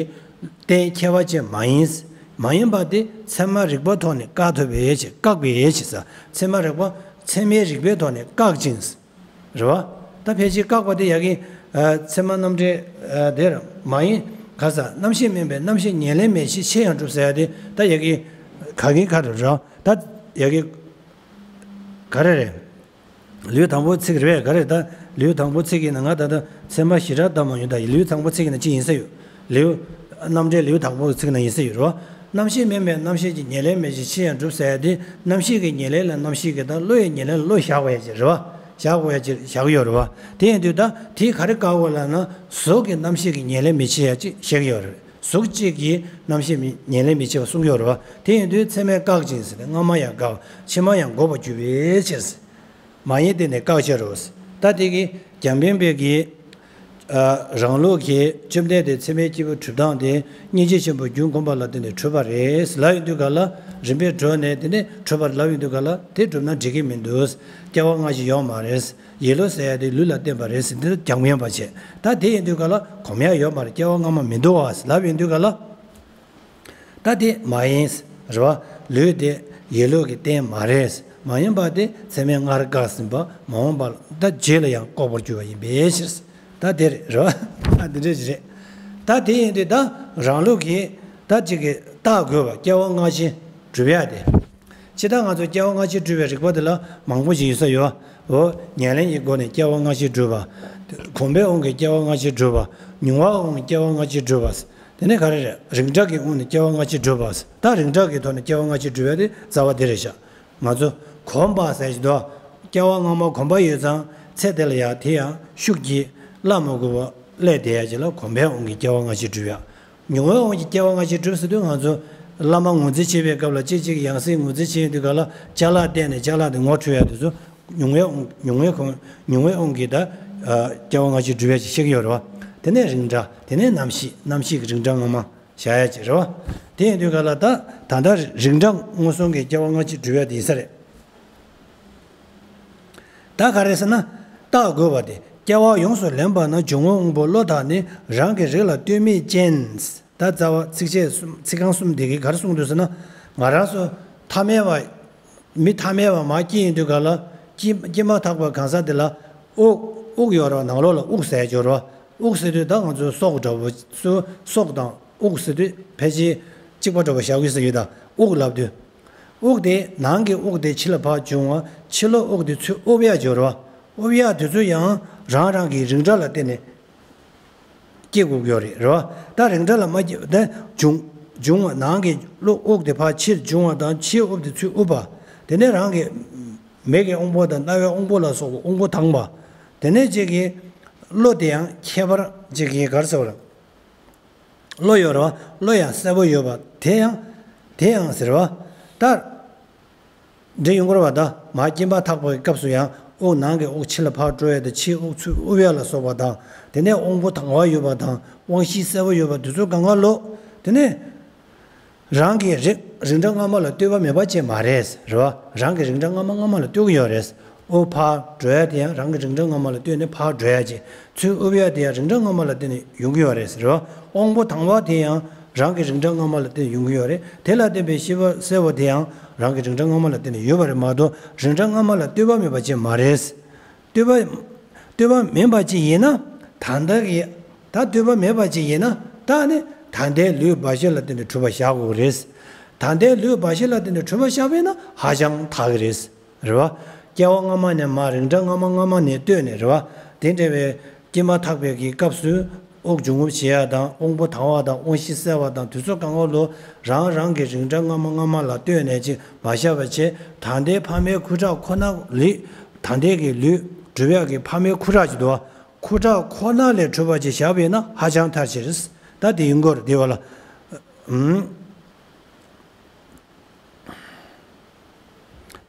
རྟེན་ཁྱད་པར་ཅན་མ་ཡིན། མ་ཡིན་པ་དེ་ཚད་མ་རིགས་པ་ཐོག་ནས་བཀག་ཐུབ་པའི་ཕྱིར། བཀག་པའི་ཕྱིར་ཟེར། ཚད་མ་རིགས་པ་ཚད་མའི་རིགས་པའི་ཐོག་ནས་བཀག་ཅིང་། རེད་བ། ད་ཕལ་ཆེར་བཀག་པ་དེ་ཡ་གི་ཨ། ཚད་མ་རྣམ་འགྲེལ་ཨ། དེར་མ་ཡིན། ག་ས་རྣམ་ཤེས་མིན་པས་རྣམ་ཤེས་ཉེར་ལེན་མིན་ཞིང་ཤེས་ཡང་གྲུབ་ཟེར་ཡ་དེ་ད་ཡ་གི་ག་གི་ག་རེ་རེད། ད་ཡ་གི་ག་རེ་རེད། ལེའུ་དང་པོ་ཚིག་རེད་པས། ག་རེ། ད་ལེའུ་དང་པོ་ཚིག་གི་ནང་ང་ད་ལྟ་ཚད་མ་ཞེ་དྲག་བཏང་མ་ཡོང་། ད་ལེའུ་དང་པོ་ཚིག་གི་ནང་ཅི་ཡིན་ས་ཡོད། ལེའུ། རྣམ་འགྲེལ་ལེའུ་དང་པོ་ཚིག་ནང་ཡིན་ས་ཡོད་རོ། རྣམ་ཤེས་མིན་པས་རྣམ་ཤེས་ཀྱི་ཉེར་ལེན་མིན་ཞིང་ཤེས་ཡང་གྲུབ་ཟེར་ཡ་དེ་རྣམ་ཤེས་ཀྱི་ཉེར་ལེན་ལ་རྣམ་ཤེས་ཀྱི་དང་བློ་ཡི་ཉེར་ལེན་ལ་བློ་བཞག་དགོས་ཡ་ཅིག་རེད་བ། བཞག་དགོས་ཡ་ཅིག་བཞག་གི་ཡོད་རེད་བ། དེ་ཡིན་དུས་ད་དེ་ག་རེ་བཀག་དགོས་ལབ་ན་གཟུགས་ཀྱི་རྣམ་ཤེས་ཀྱི་ཉེར་ལེན་མི་བྱེད་ཡ་ཅིག་བཤད་ཀྱི་ཡོད་རེད། གཟུགས་གཅིག་གི་རྣམ་ཤེས་མི་ཉེར་ལེན་མི་བྱེད་པ་གསུང་གི་ཡོད་རེད་བ། དེ་ཡིན་དུས་ཚད་མས་བཀག་ཅིང་ཟེར་ནས་སྔ་མ་ཡང་བཀག་ཕྱི་མ་ཡང་འགོག་པར་གྱུར་པའི་ཕྱིར། མ་ཡིན་དེ་ནི་བཀག་ཕྱིར་རོ། ད་དེ་གི་རྒྱང་འཕེན་པའི་གི་ཨ། རང་ལུགས་ཀྱི་བཅོམ་ལྡན་འདས་ཚད་མའི་སྐྱེས་བུ་གྲུབ་སྟངས་དེ་སྙིང་རྗེ་ཆེན་པོའི་རྒྱུན་བསྒོམས་པ་ལ་བརྟེན་ནས་གྲུབ་པ་རེད་ལབ་ཡོང་དུས་ག་ལ། རིམ་པས་འགྲོ་ནས་དེ་ནས་གྲུབ་པ་ལབ་ཡོང་དུས་ག་ལ། དེ་གྲུབ་ན་འགྲིག་གི་མི་འདུག་སྐྱེ་བ་སྔ་ཕྱི་ཡོད་མ་རེད། ཡིད་བློ་ཟེར་ཡ་དེ་ལུས་ལ་བརྟེན་པ་རེད་ཟེར། འདི་རྒྱང་འཕེན་པ་བྱས། ད་དེ་ཡིན་དུས་ག་ལ་གོམས་ཡ་ཡོད་མ་རེད། སྐྱེ་བ་སྔ་མ་མི་འདུག་བ་ལབ་ཡོང་དུས་ག་ལ། ད་དེ་མ་ཡིན། རེད་བ། ལུས་དེ་ཡིད་བློ་གི་རྟེན་མ་རེད། མ་ཡིན་པ་དེ་ཚད་མས་སྔར་བཀག་ཟིན་པ་མ་འོངས་པ་ད་རྗེས་ལ་ཡང་བཀག་པར་འགྱུར་བ་ཡིན་པའི་ཕྱིར། ད་དེ་རེད། རེད་བ། ད་དེ་འདྲ་ཞིག་རེད། ད་དེ་ཡིན་དུས་ད་རང་ལུགས་ཀྱིས་ད་ཅིག་གི་བརྟག་དགོས་པ། སྐྱེ་བ་སྔ་ཕྱི་སྒྲུབ་ཡ་དེ། ཇི་ལྟར་ང་ཚོ་སྐྱེ་བ་སྔ་ཕྱི་སྒྲུབ་པའི་རིགས་པ་དེ་ལ་མང་པོ་ཞིག་ཡོད་ས་ཡོད། འོ། ཉེར་ལེན་གྱི་སྒོ་ནས་སྐྱེ་བ་སྔ་ཕྱི་སྒྲུབ་པ། གོམས་པའི་དབང་གིས་སྐྱེ་བ་སྔ་ཕྱི་སྒྲུབ་པ། མྱོང་བའི་དབང་གིས་སྐྱེ་བ་སྔ་ཕྱི་སྒྲུབ་པ། དེ་ནས་ག་རེ་རེད། རིགས་འདྲ་གི་དབང་ནས་སྐྱེ་བ་སྔ་ཕྱི་སྒྲུབ་པ། ད་རིགས་འདྲ་གི་ཐོག་ནས་སྐྱེ་བ་སྔ་ཕྱི་སྒྲུབ་པ་དེ་རྩ་བ་དེ་རེད་ཤག་ང་ཚོ་གོམས་པ་ཟེར་གྱི་འདུག་སྐྱེ་བ་སྔ་མ་གོམས་པ་ཡོད་ཙང་ཚེ་འདི་ལ་ཡང་དེ་ཡང་ཤུགས་ཀྱིས་བརླག་མི་དགོས་པ་སླེབས་བསྡད་ཡ་ཅིག་ལ་གོམས་པའི་དབང་གིས་སྐྱེ་བ་སྔ་ཕྱི་སྒྲུབ་ཡ། མྱོང་བའི་དབང་གིས་སྐྱེ་བ་སྔ་ཕྱི་སྒྲུབ་ཟེར་དུས་ང་ཚོ་བླ་མ་ངོས་འཛིན་བྱེད་པའི་སྐབས་ལ་གཅིག་གཅིག་གི་ཡང་སྲིད་ངོས་འཛིན་བྱེད་ཡོང་དུས་ག་ལ་ཅ་ལག་བསྟན་ནས་ཅ་ལག་དེ་ངོ་འཕྲོད་ཡ་དེ་ཚོ་མྱོང་བའི་དབང་མྱོང་བའི་ཁོང་མྱོང་བའི་དབང་གིས་ད་ཨ་སྐྱེ་བ་སྔ་ཕྱི་སྒྲུབ་ཡ་ཅིག་བཤད་ཀྱི་ཡོད་རེད་བ། དེ་ནས་རིགས་འདྲ། དེ་ནས་རྣམ་ཤེས། རྣམ་ཤེས་ཀྱི་རིགས་འདྲ་སྔ་མ་བཞག་ཡ་ཅིག་རེད་བ། དེ་ཡིན་དུས་ག་ལ་ད་ད་ལྟ་རིགས་འདྲ་སྔོན་སོང་གི་སྐྱེ་བ་སྔ་ཕྱི་སྒྲུབ་ཡ་དེ་ཡིན་ས་རེད། ད་ག་རེ་ཟེར་ན། བརྟག་དགོས་པ་དེ། སྐྱེ་བ་ཡོངས་སུ་ལེན་པ་ན་འབྱུང་བའི་དབང་པོ་བློ་དག་ནི་རང་གི་རིགས་ལ་ལྟོས་མེད་ཅན། ད་རྩ་བ་ཚིགས་བཅད་གསུམ་ཚིག་རྐང་གསུམ་འདི་གིས་ག་རེ་གསུངས་འདུག་ཟེར་ན། ང་རང་ཚོ་ཐ་མལ་བ། མི་ཐ་མལ་བ་མར་སྐྱེས་ཡོང་དུས་ག་ལ། སྐྱེ་སྐྱེས་མ་ཐག་པའི་གང་ཟག་དེ་ལ་དབུགས་དབུགས་ཡོད་རེད་བ། ནང་ལོགས་ལ་དབུགས་ཟེར་ཡ་ཡོད་རེད་བ། དབུགས་ཟེར་དུས་ད་ང་ཚོའི་སྲོག་འདྲ་བོ་སོ་སྲོག་དང་དབུགས་ཟེར་དུས་ཕལ་ཆེར་གཅིག་པ་འདྲ་བོ་བཞག་གི་ཡོད་ས་ཡོད། ད་དབུགས་ལབ་དུས། དབུགས་དེ་ནང་གི་དབུགས་དེ་ཕྱི་ལ་ཕར་འབྱུང་བ། ཕྱི་ལོགས་དབུགས་དེ་ཚུར་དབུབ་ཡ་ཡོད་རེད་བ། དབུབ་ཡ་དེ་ཚོ་ཡང་རང་རང་གི་རིགས་འདྲ་ལ་བརྟེན་ནས་སྐྱེ་དགོས་ཀྱི་ཡོད་རེད། རེད་བ། ད་རིགས་འདྲ་ལ་མ་སྐྱེ་ད་འབྱུང་འབྱུང་བ། ནང་གི་གློ་དབུགས་དེ་ཕར་ཕྱིར་འབྱུང་བ་དང་ཕྱིའི་དབུགས་དེ་ཚུར་དབུབ་པ། དེ་ནས་རང་གི་མིག་གི་དབང་པོ་དང་རྣ་བའི་དབང་པོ་ལ་སོགས་པ་དབང་པོ་དྭངས་པ། དེ་ནས་གཅིག་གི་བློ་དེ་ཡང་ཁྱད་པར་གཅིག་གི་ག་རེ་ཟེར་བ་རེད། བློ་ཡོད་རེད་བ། བློ་ཡང་གསལ་པོ་ཡོད་པ་དེ་ཡང་དེ་ཡང་ཟེར་བ། ད་འདྲི་ཡོང་གི་རེད་བ། ད་མར་སྐྱེས་མ་ཐག་པའི་སྐབས་སུ་ཡང་དབུགས་ནང་གི་དབུགས་ཕྱི་ལ་ཕར་འགྲོ་ཡ་དང་ཕྱིའི་དབུགས་ཚུར་དབུབ་ཡ་ལ་སོགས་པ་དང་། དེ་ནས་དབང་པོ་དྭངས་པ་ཡོད་པ་དང་དབང་ཤེས་གསལ་པོ་ཡོད་པ་དེ་ཚོ་གང་ག་ལོ། དེ་ནས་རང་གི་རིགས་རིགས་འདྲ་སྔ་མ་ལ་ལྟོས་པ་མེད་པ་ཅིག་མ་རེད། རེད་བ། རང་གི་རིགས་འདྲ་སྔ་མ་སྔ་མ་ལ་ལྟོས་ཀྱི་ཡོད་རེད། དབུགས་ཕར་འགྲོ་ཡ་དེ་ཡང་རང་གི་རིགས་འདྲ་སྔ་མ་ལ་ལྟོས་ནས་ཕར་འགྲོ་ཡ་ཅིག་ཚུར་དབུབ་ཡ་དེ་ཡང་རིགས་འདྲ་སྔ་མ་ལ་བརྟེན་ནས་ཡོང་གི་ཡོད་རེད་ཟེར་བ། དབང་པོ་དྭངས་པ་དེ་ཡང་རང་གི་རིགས་འདྲ་སྔ་མ་ལ་བརྟེན་ནས་ཡོང་གི་ཡོད་རེད། དེ་ལ་བརྟེན་པའི་ཤེས་པ་གསལ་བ་དེ་ཡང་རང་གི་རིགས་འདྲ་སྔ་མ་ལ་བརྟེན་ནས་ཡོད་པ་རེད་མ་གཏོགས་རིགས་འདྲ་སྔ་མ་ལ་ལྟོས་པ་མེད་པ་ཅིག་མ་རེད། ལྟོས་པ། ལྟོས་པ་མིན་པ་ཅིག་ཡིན་ན་ད་ལྟ་གི། ད་ལྟོས་པ་མེད་པ་ཅིག་ཡིན་ན་ད་ནི་ད་ལྟའི་ལུས་འབའ་ཞིག་ལ་བརྟེན་ནས་གྲུབ་པ་བཞག་དགོས་རེད། ད་ལྟའི་ལུས་འབའ་ཞིག་ལ་བརྟེན་ནས་གྲུབ་པ་བཞག་པས་ན་ཧ་ཅང་ཐག་གི་རེད། རེད་བ། སྐྱེ་བ་སྔ་མ་ནས་མར་རིགས་འདྲ་སྔ་མ་སྔ་མ་ནས་ལྟོས་ནས་རེད་བ། དེ་འདྲ་བའི་སྐྱེས་མ་ཐག་པའི་གི་སྐབས་སུ་དབུགས་འབྱུང་རྔུབ་བྱེད་ཡ་དང་དབང་པོ་དྭངས་པ་དང་དབང་ཤེས་གསལ་བ་དང་དེ་ཚོ་གང་ག་ལོ་རང་རང་གི་རིགས་འདྲ་སྔ་མ་སྔ་མ་ལ་ལྟོས་ནས་ཅིག་མ་བཞག་པ་བྱས། ད་ལྟའི་ཕ་མའི་ཁུ་ཁྲག་ཁོ་ན་ལས་ ད་ལྟའི་གི་ལུས་སྒྲུབ་ཡག་གི་ཕ་མའི་ཁུ་ཁྲག་ཅིག་འདུག་བ། ཁུ་ཁྲག་ཁོ་ན་ལས་གྲུབ་པ་ཅིག་བཞག་པ་ཡིན་ན་ཧ་ཅང་ཐལ་ཆེ་རེད། ད་དེ་ཡིན་དགོས་རེད། དེ་བ་ལ། ཨུམ།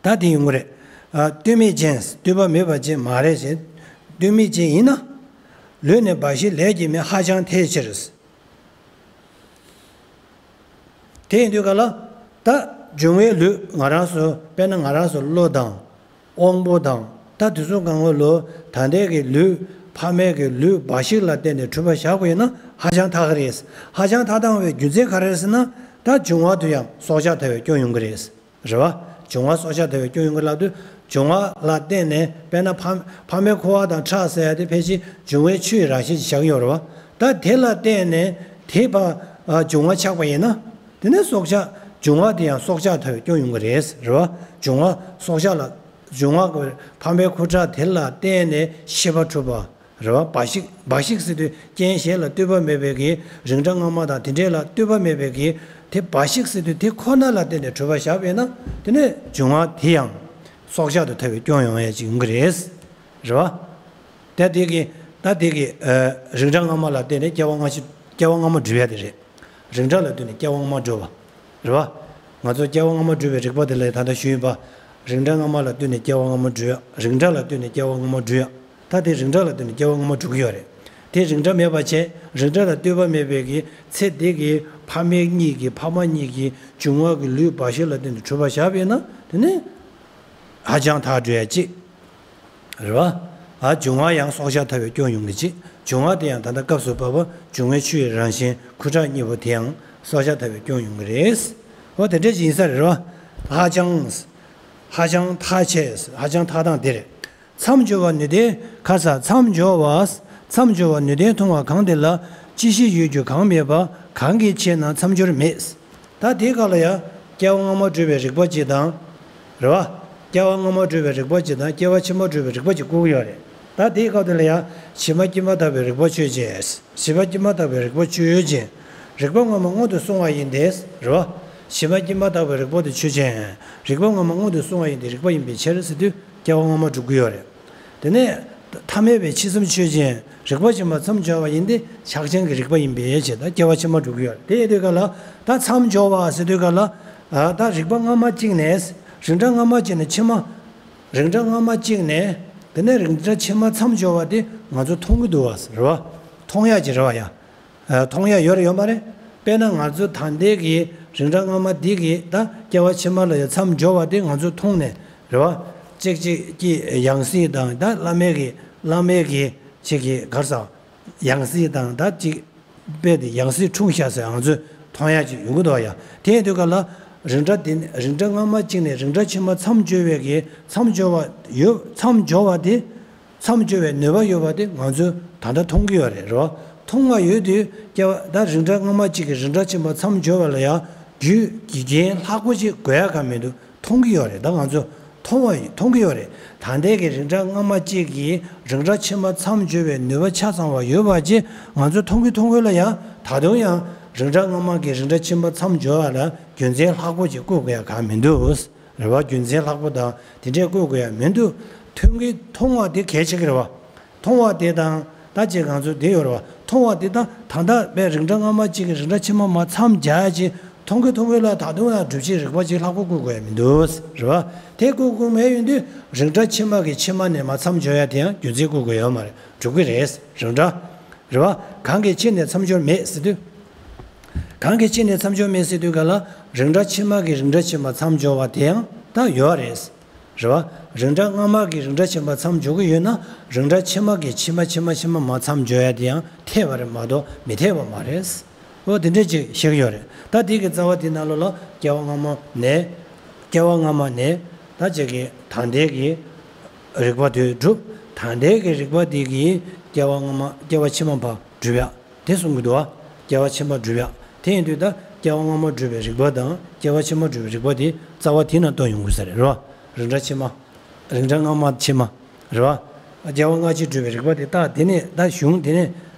ད་དེ་ཡོང་གི་རེད། ཨ། ལྟོས་མེད་ཅན། ལྟོས་པ་མེད་པ་ཅན་མ་རེད་ཅེས། ལྟོས་མེད་ཅན་ཡིན་ན། ལུས་ནི་འབའ་ཞིག་ལས་ཀྱིས་མིན་ཧ་ཅང་ཐལ་ཕྱིར། དེ་ཡིན་དུས་ག་ལ། ད་འབྱུང་བའི་ལུས་ང་རང་ཚོ་དཔེར་ན་ང་རང་ཚོ་བློ་དང་། དབང་པོ་དང་། ད་དེ་ཚོ་གང་ག་ལོ། ད་ལྟའི་གི་ལུས་ཕ་མའི་གི་ལུས་འབའ་ཞིག་ལ་བརྟེན་ནས་གྲུབ་པ་བཞག་པ་ཡིན་ན་ཧ་ཅང་ཐལ་གི་རེད། ཧ་ཅང་ཐལ་བཏང་བའི་རྒྱུ་མཚན་ག་རེ་རེད་ཟེར་ན། ད་འབྱུང་བ་དེ་ཡང་སྲོག་ཆགས་ཐལ་བའི་སྐྱོན་ཡོང་གི་རེད། རེད་བ། འབྱུང་བ་སྲོག་ཆགས་ཐལ་བའི་སྐྱོན་ཡོང་གི་ལབ་དུས། འབྱུང་བ་ལ་བརྟེན་ནས་དཔེར་ན་ཕ་ཕ་མའི་ཁུ་བ་དང་ཁྲག་ཟེར་ཡ་དེ་ཕལ་ཆེར་འབྱུང་བའི་ཆུ་ཡི་རང་བཞིན་ཞིག་བཞག་ཡོད་རེད་བ། ད་དེ་ལ་བརྟེན་ནས་དེ་ཕར་འབྱུང་བ་ཆགས་པ་ཡིན་ན། དེ་ནས་སྲོག་ཆགས་འབྱུང་བ་དེ་ཡང་སྲོག་ཆགས་ཐལ་བའི་སྐྱོན་ཡོང་གི་རེད། རེད་བ། འབྱུང་བ་སྲོག་ཆགས་ལ། འབྱུང་བ་གི་ཕ་མའི་ཁུ་ཁྲག་དེ་ལ་བརྟེན་ནས་ཤེས་པ་གྲུབ་པ། རེད་བ། འབའ་ཞིག་འབའ་ཞིག་ཟེར་དུས་རྐྱེན་གཞན་ལ་ལྟོས་པ་མེད་པའི་གི་རིགས་འདྲ་སྔ་མ་དང་དེ་འདྲས་ལ་ལྟོས་པ་མེད་པའི་གི་དེ་འབའ་ཞིག་ཟེར་དུས་དེ་ཁོ་ན་ལ་བརྟེན་ནས་གྲུབ་པ་བཞག་པས་ན། དེ་ནས་འབྱུང་བ་དེ་ཡང་སྲོག་ཆགས་དུ་ཐལ་བའི་སྐྱོན་ཡོང་ཡ་ཅིག་ཡོང་གི་རེད། རེད་བ། ད་དེ་གི་ད་དེ་གི་ཨ། རིགས་འདྲ་སྔ་མ་ལ་བརྟེན་ནས་སྐྱེ་བ་སྔ་ཕྱི་སྐྱེ་བ་སྔ་མ་སྒྲུབ་ཡ་དེ་རེད། རིགས་འདྲ་ལ་ལྟོས་ནས་སྐྱེ་བ་སྔ་མ་སྒྲུབ་པ། རེད་བ། ང་ཚོ་སྐྱེ་བ་སྔ་མ་སྒྲུབ་པའི་རིགས་པ་དེ་ལ་ད་ལྟ་ཞུས་ཡིན་པ། རིགས་འདྲ་སྔ་མ་ལ་ལྟོས་ནས་སྐྱེ་བ་སྔ་མ་སྒྲུབ་ཡ། རིགས་འདྲ་ལ་ལྟོས་ནས་སྐྱེ་བ་སྔ་མ་སྒྲུབ་ཡ། ད་དེ་རིགས་འདྲ་ལ་ལྟོས་ནས་སྐྱེ་བ་སྔ་མ་སྒྲུབ་ཀྱི་ཡོད་རེད། དེ་རིགས་འདྲ་མེད་པ་བྱས། རིགས་འདྲ་ལ་ལྟོས་པ་མེད་པའི་གི་ཚེ་འདི་གི་ཕ་མ་གཉིས་ཀྱི་ཕ་མ་གཉིས་ཀྱི་འབྱུང་བ་གི་ལུས་འབའ་ཞིག་ལ་བརྟེན་ནས་གྲུབ་པ་བཞག་པས་ན། དེ་ནི་ཧ་ཅང་ཐལ་འགྲོ་ཡ་གཅིག་རེད་བ། ཨ། འབྱུང་བ་ཡང་སྲོག་ཆགས་ཐལ་བའི་སྐྱོན་ཡོང་གི་གཅིག་འབྱུང་བ་དེ་ཡང་ད་ལྟ་སྐབས་སུ་བབ་པ་འབྱུང་བའི་ཆུ་ཡི་རང་བཞིན་ཁུ་ཁྲག་གཉིས་པོ་དེ་ཡང་སྲོག་ཆགས་ཐལ་བའི་སྐྱོན་ཡོང་གི་རེད། འོ་དེ་འདྲ་ཅིག་ཡིན་ས་རེད་བ། ཧ་ཅང་། ཧ་ཅང་ཐལ་ཆེ། ཧ་ཅང་ཐལ་སྟངས་དེ་རེད། མཚམས་སྦྱོར་བ་ནུས་ལྡན། ཁ་ས་མཚམས་སྦྱོར་བ། མཚམས་སྦྱོར་བ་ནུས་ལྡན་མཐོང་བ་གང་དེ་ལ་ཅི་ཞིག་ཡོད་རྒྱུ་གང་མེད་པ། གང་གི་ཕྱིར་ན་མཚམས་སྦྱོར་མེད། ད་དེའི་སྐབས་ལ་ཡང་སྐྱེ་བ་སྔ་མ་སྒྲུབ་པའི་རིགས་པ་གཅིག་དང་། རེད་བ། སྐྱེ་བ་སྔ་མ་སྒྲུབ་པའི་རིགས་པ་གཅིག་དང་སྐྱེ་བ་ཕྱི་མ་སྒྲུབ་པའི་རིགས་པ་གཅིག་བཀོད་ཀྱི་ཡོད་རེད། ད་དེའི་སྐབས་དེ་ལ་ཡང་ཕྱི་མ་སྐྱེས་མ་ཐག་པའི་རིགས་པ་ཆོས་ཅན། ཕྱི་མ་སྐྱེས་མ་ཐག་པའི་རིགས་པ་ཆོས་ཅན། རིགས་པ་སྔ་མ་སྔོན་དུ་སོང་བ་ཡིན་ཏེ། རེད་བ། ཕྱི་མ་སྐྱེས་མ་ཐག་པའི་རིགས་པ་དེ་ཆོས་ཅན། རིགས་པ་སྔ་མ་སྔོན་དུ་སོང་བ་ཡིན་ཏེ་རིགས་པ་ཡིན་པའི་ཕྱིར་ཟེར་དུས་སྐྱེ་བ་སྔ་མ་སྒྲུབ་ཀྱི་ཡོད་རེད། དེ་ནས་ཐ་མལ་པའི་འཆི་གསུམ་ཆོས་ཅན། རིགས་པ་ཕྱི་མ་མཚམས་སྦྱོར་བ་ཡིན་ཏེ་ཆགས་ཅན་གྱི་རིགས་པ་ཡིན་པའི་ཕྱིར་ད་སྐྱེ་བ་ཕྱི་མ་སྒྲུབ་ཀྱི་ཡོད་རེད། དེ་ཡིན་དུས་ག་ལ་ད་མཚམས་སྦྱོར་བ་ཟེར་དུས་ག་ལ། ཨ། ད་རིགས་པ་སྔ་མ་གཅིག་ནས། རིགས་འདྲ་སྔ་མ་གཅིག་ནས་ཕྱི་མ། རིགས་འདྲ་སྔ་མ་གཅིག་ནས། དེ་ནས་རིགས་འདྲ་ཕྱི་མ་མཚམས་སྦྱོར་བ་དེ་ང་ཚོ་མཐོང་གི་འདུག་བ། རེད་བ། མཐོང་ཡ་ཅིག་རེད་བ་ཡ། ཨ། མཐོང་ཡ་ཡོད་རེད་ཡོད་མ་རེད། དཔེར་ན་ང་ཚོ་ད་ལྟའི་གི་རིགས་འདྲ་སྔ་མ་འདི་གི་ད་སྐྱེ་བ་ཕྱི་མ་ལ་ཡ་མཚམས་སྦྱོར་བ་དེ་ང་ཚོ་མཐོང་ནས་རེད་བ། གཅིག་གཅིག་གི་ཡང་སྲིད་དང་ད་བླ་མའི་གི་བླ་མའི་གི་ཅིག་གི་གར་ས་ཡང་སྲིད་དང་ད་ཅིག་དཔེ་དེ་ཡང་སྲིད་འཁྲུངས་ཤག་ཟེར་ང་ཚོས་མཐོང་ཡ་ཅིག་ཡོང་གི་འདུག་ཡ། དེ་ཡིན་དུས་ག་ལ་རིགས་འདྲ་དེ་རིགས་འདྲ་སྔ་མ་གཅིག་ནས་རིགས་འདྲ་ཕྱི་མ་མཚམས་སྦྱོར་བའི་གི་མཚམས་སྦྱོར་བ་ཡོད། མཚམས་སྦྱོར་བ་དེ། མཚམས་སྦྱོར་བའི་ནུས་པ་ཡོད་པ་དེ་ང་ཚོས་ད་ལྟ་མཐོང་གི་ཡོད་རེད། རེད་བ། མཐོང་བ་ཡོད་དུས་སྐྱེ་བ་ད་རིགས་འདྲ་སྔ་མ་གཅིག་གིས་རིགས་འདྲ་ཕྱི་མ་མཚམས་སྦྱོར་བ་ལ་ཡང་རྒྱུ་གི་རྐྱེན་ལྷག་པོ་ཅིག་དགོས་ཡ་གང་མི་འདུག་མཐོང་གི་ཡོད་རེད། ད་ང་ཚོ་མཐོང་བ་མཐོང་གི་ཡོད་རེད། ད་ལྟའི་གི་རིགས་འདྲ་སྔ་མ་གཅིག་གིས་རིགས་འདྲ་ཕྱི་མ་མཚམས་སྦྱོར་བའི་ནུས་པ་ཆ་ཚང་བ་ཡོད་པ་ཅིག་ང་ཚོ་མཐོང་གི་མཐོང་གི་ལ་ཡང་ད་དུང་ཡང་རིགས་འདྲ་སྔ་མ་གིས་རིགས་འདྲ་ཕྱི་མ་མཚམས་སྦྱོར་བ་ལ་རྒྱུ་མཚན་ལྷག་པོ་ཅིག་བཀོད་དགོས་ཡ་གང་མི་འདུག་རེད་བ། རྒྱུ་མཚན་ལྷག་པོ་དང་དེ་འདྲས་བཀོད་དགོས་ཡ་མི་འདུག་མཐོང་གི་མཐོང་བ་དེ་གལ་ཆེ་གི་རེད་བ། མཐོང་བ་དེ་དང་ད་ཅིག་ང་ཚོ་དེ་ཡོད་རེད་བ། མཐོང་བ་དེ་དང་ད་ལྟ་བས་རིགས་འདྲ་སྔ་མ་གཅིག་གིས་རིགས་འདྲ་ཕྱི་མ་མ་མཚམས་སྦྱར་ཡ་ཅིག་མཐོང་གི་མཐོང་གི་ལ་ད་དུང་ཡང་སྒྲུབ་བྱེད་རིགས་པ་ཅིག་ལྷག་པོ་བཀོད་དགོས་ཡ་མི་འདུག་རེད་བ། དེ་བཀོད་དགོས་མེད་ཡོང་དུས་རིགས་འདྲ་ཕྱི་མ་གི་ཕྱི་མ་ནས་མ་མཚམས་སྦྱོར་ཡ་དེ་ཡང་རྒྱུ་མཚན་བཀོད་དགོས་ཡ་མ་རེད། སྒྲུབ་ཀྱི་རེད། རིགས་འདྲ། རེད་བ། གང་གི་ཕྱིར་ནས་མཚམས་སྦྱོར་མེད་ཟེར་དུས། གང་གི་ཕྱིར་ནས་མཚམས་སྦྱོར་མེད་ཟེར་དུས་ག་ལ་རིགས་འདྲ་ཕྱི་མ་གིས་རིགས་འདྲ་ཕྱི་མ་མཚམས་སྦྱོར་བ་དེ་ཡང་ད་ཡོད་རེད། རེད་བ། རིགས་འདྲ་སྔ་མ་གིས་རིགས་འདྲ་ཕྱི་མ་མཚམས་སྦྱོར་གྱི་ཡོད་ན་རིགས་འདྲ་ཕྱི་མ་གིས་ཕྱི་མ་ཕྱི་མ་ཕྱི་མ་མ་མཚམས་སྦྱོར་ཡ་དེ་ཡང་འཐད་པ་རེད་མ་གཏོགས་མི་འཐད་པ་མ་རེད། འོ་དེ་འདྲས་ཅིག་བཤད་ཀྱི་ཡོད་རེད། ད་དེ་གི་རྩ་བ་དེ་ནང་ལོགས་ལ་སྐྱེ་བ་སྔ་མ་ནས། སྐྱེ་བ་སྔ་མ་ནས་ད་ཅིག་གི་ད་ལྟའི་གི་རིགས་པ་དེ་སྒྲུབ། ད་ལྟའི་གི་རིགས་པ་དེ་གིས་སྐྱེ་བ་སྔ་མ་སྐྱེ་བ་ཕྱི་མ་བར་སྒྲུབ་ཡ། དེ་གསུང་གི་འདུག་བ། སྐྱེ་བ་ཕྱི་མ་སྒྲུབ་ཡ། དེ་ཡིན་དུས་ད་སྐྱེ་བ་སྔ་མ་སྒྲུབ་པའི་རིགས་པ་དང་སྐྱེ་བ་ཕྱི་མ་སྒྲུབ་པའི་རིགས་པ་དེ་རྩ་བ་དེ་ན་སྟོན་ཡོང་དགོས་ས་རེད། རེད་བ། རིགས་འདྲ་ཕྱི་མ། རིགས་འདྲ་སྔ་མ་ཕྱི་མ། རེད་བ། སྐྱེ་བ་སྔ་ཕྱི་སྒྲུབ་པའི་རིགས་པ་དེ་ད་དེ་ནས་ད་གཞུང་དེ་ནས་